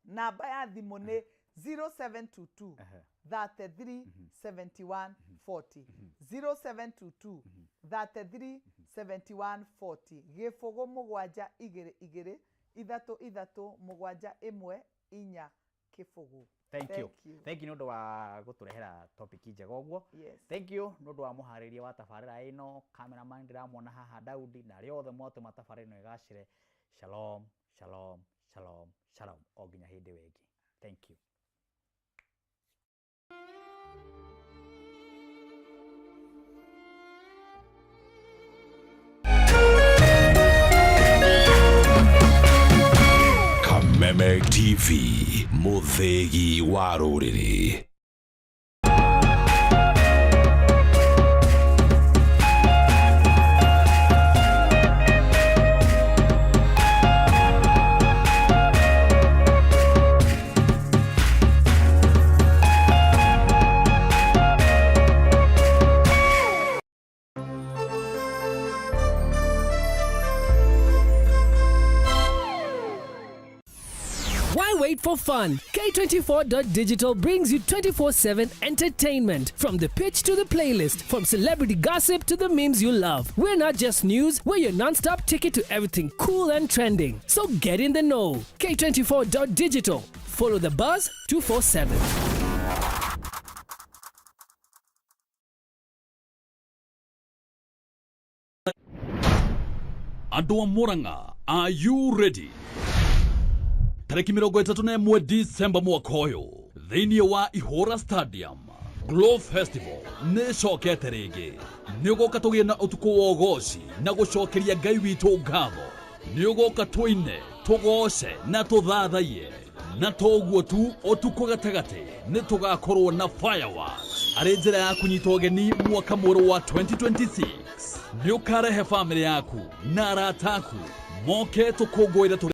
Namba ya thimũ nĩ 0722 33 71 40. 0722 33 71 40. Gĩbũgũ mũgwanja igĩrĩ igĩrĩ ithatũ ithatũ mũgwanja ĩmwe inya kĩbũgũ. Thank you. Thank you. Thank you nĩ ũndũ wa gũtũrehera topic njega ũguo. Yes. Thank you nĩ ũndũ wa mũharĩria wa tabarĩra ĩno, cameraman ndĩramwona haha Daudi, na arĩa othe mwatũma tabarĩra ĩno ĩgacĩre. Shalom, shalom, shalom, shalom. O nginya hĩndĩ ĩyo ĩngĩ. Thank you. Kameme TV, mũthĩgi wa rũrĩrĩ. Why wait for fun? K24.digital brings you 24/7 entertainment. From the pitch to the playlist, from celebrity gossip to the memes you love. We're not just news, we're your non-stop ticket to everything cool and trending. So get in the know. K24.digital. Follow the buzz 247. Andũ a Murang'a, are you ready? Tarĩki 31 December mwaka ũyũ thĩinĩ wa Ihũra Stadium, Glow Festival nĩ ĩcokete rĩngĩ. Nĩ ũgoka tũgĩe na ũtukũ wa ũgoci na gũcokeria Ngai witũ ngatho. Nĩ ũgoka tũine, tũgoce na tũthathaiye. Na toguo tu, ũtukũ gatagatĩ nĩ tũgakorwo na fireworks arĩ njĩra ya kũnyita ũgeni mwaka mwerũ wa 2026. Nĩ ũkarehe bamĩrĩ yaku na arata aku moke tũkũngũĩre tũrĩ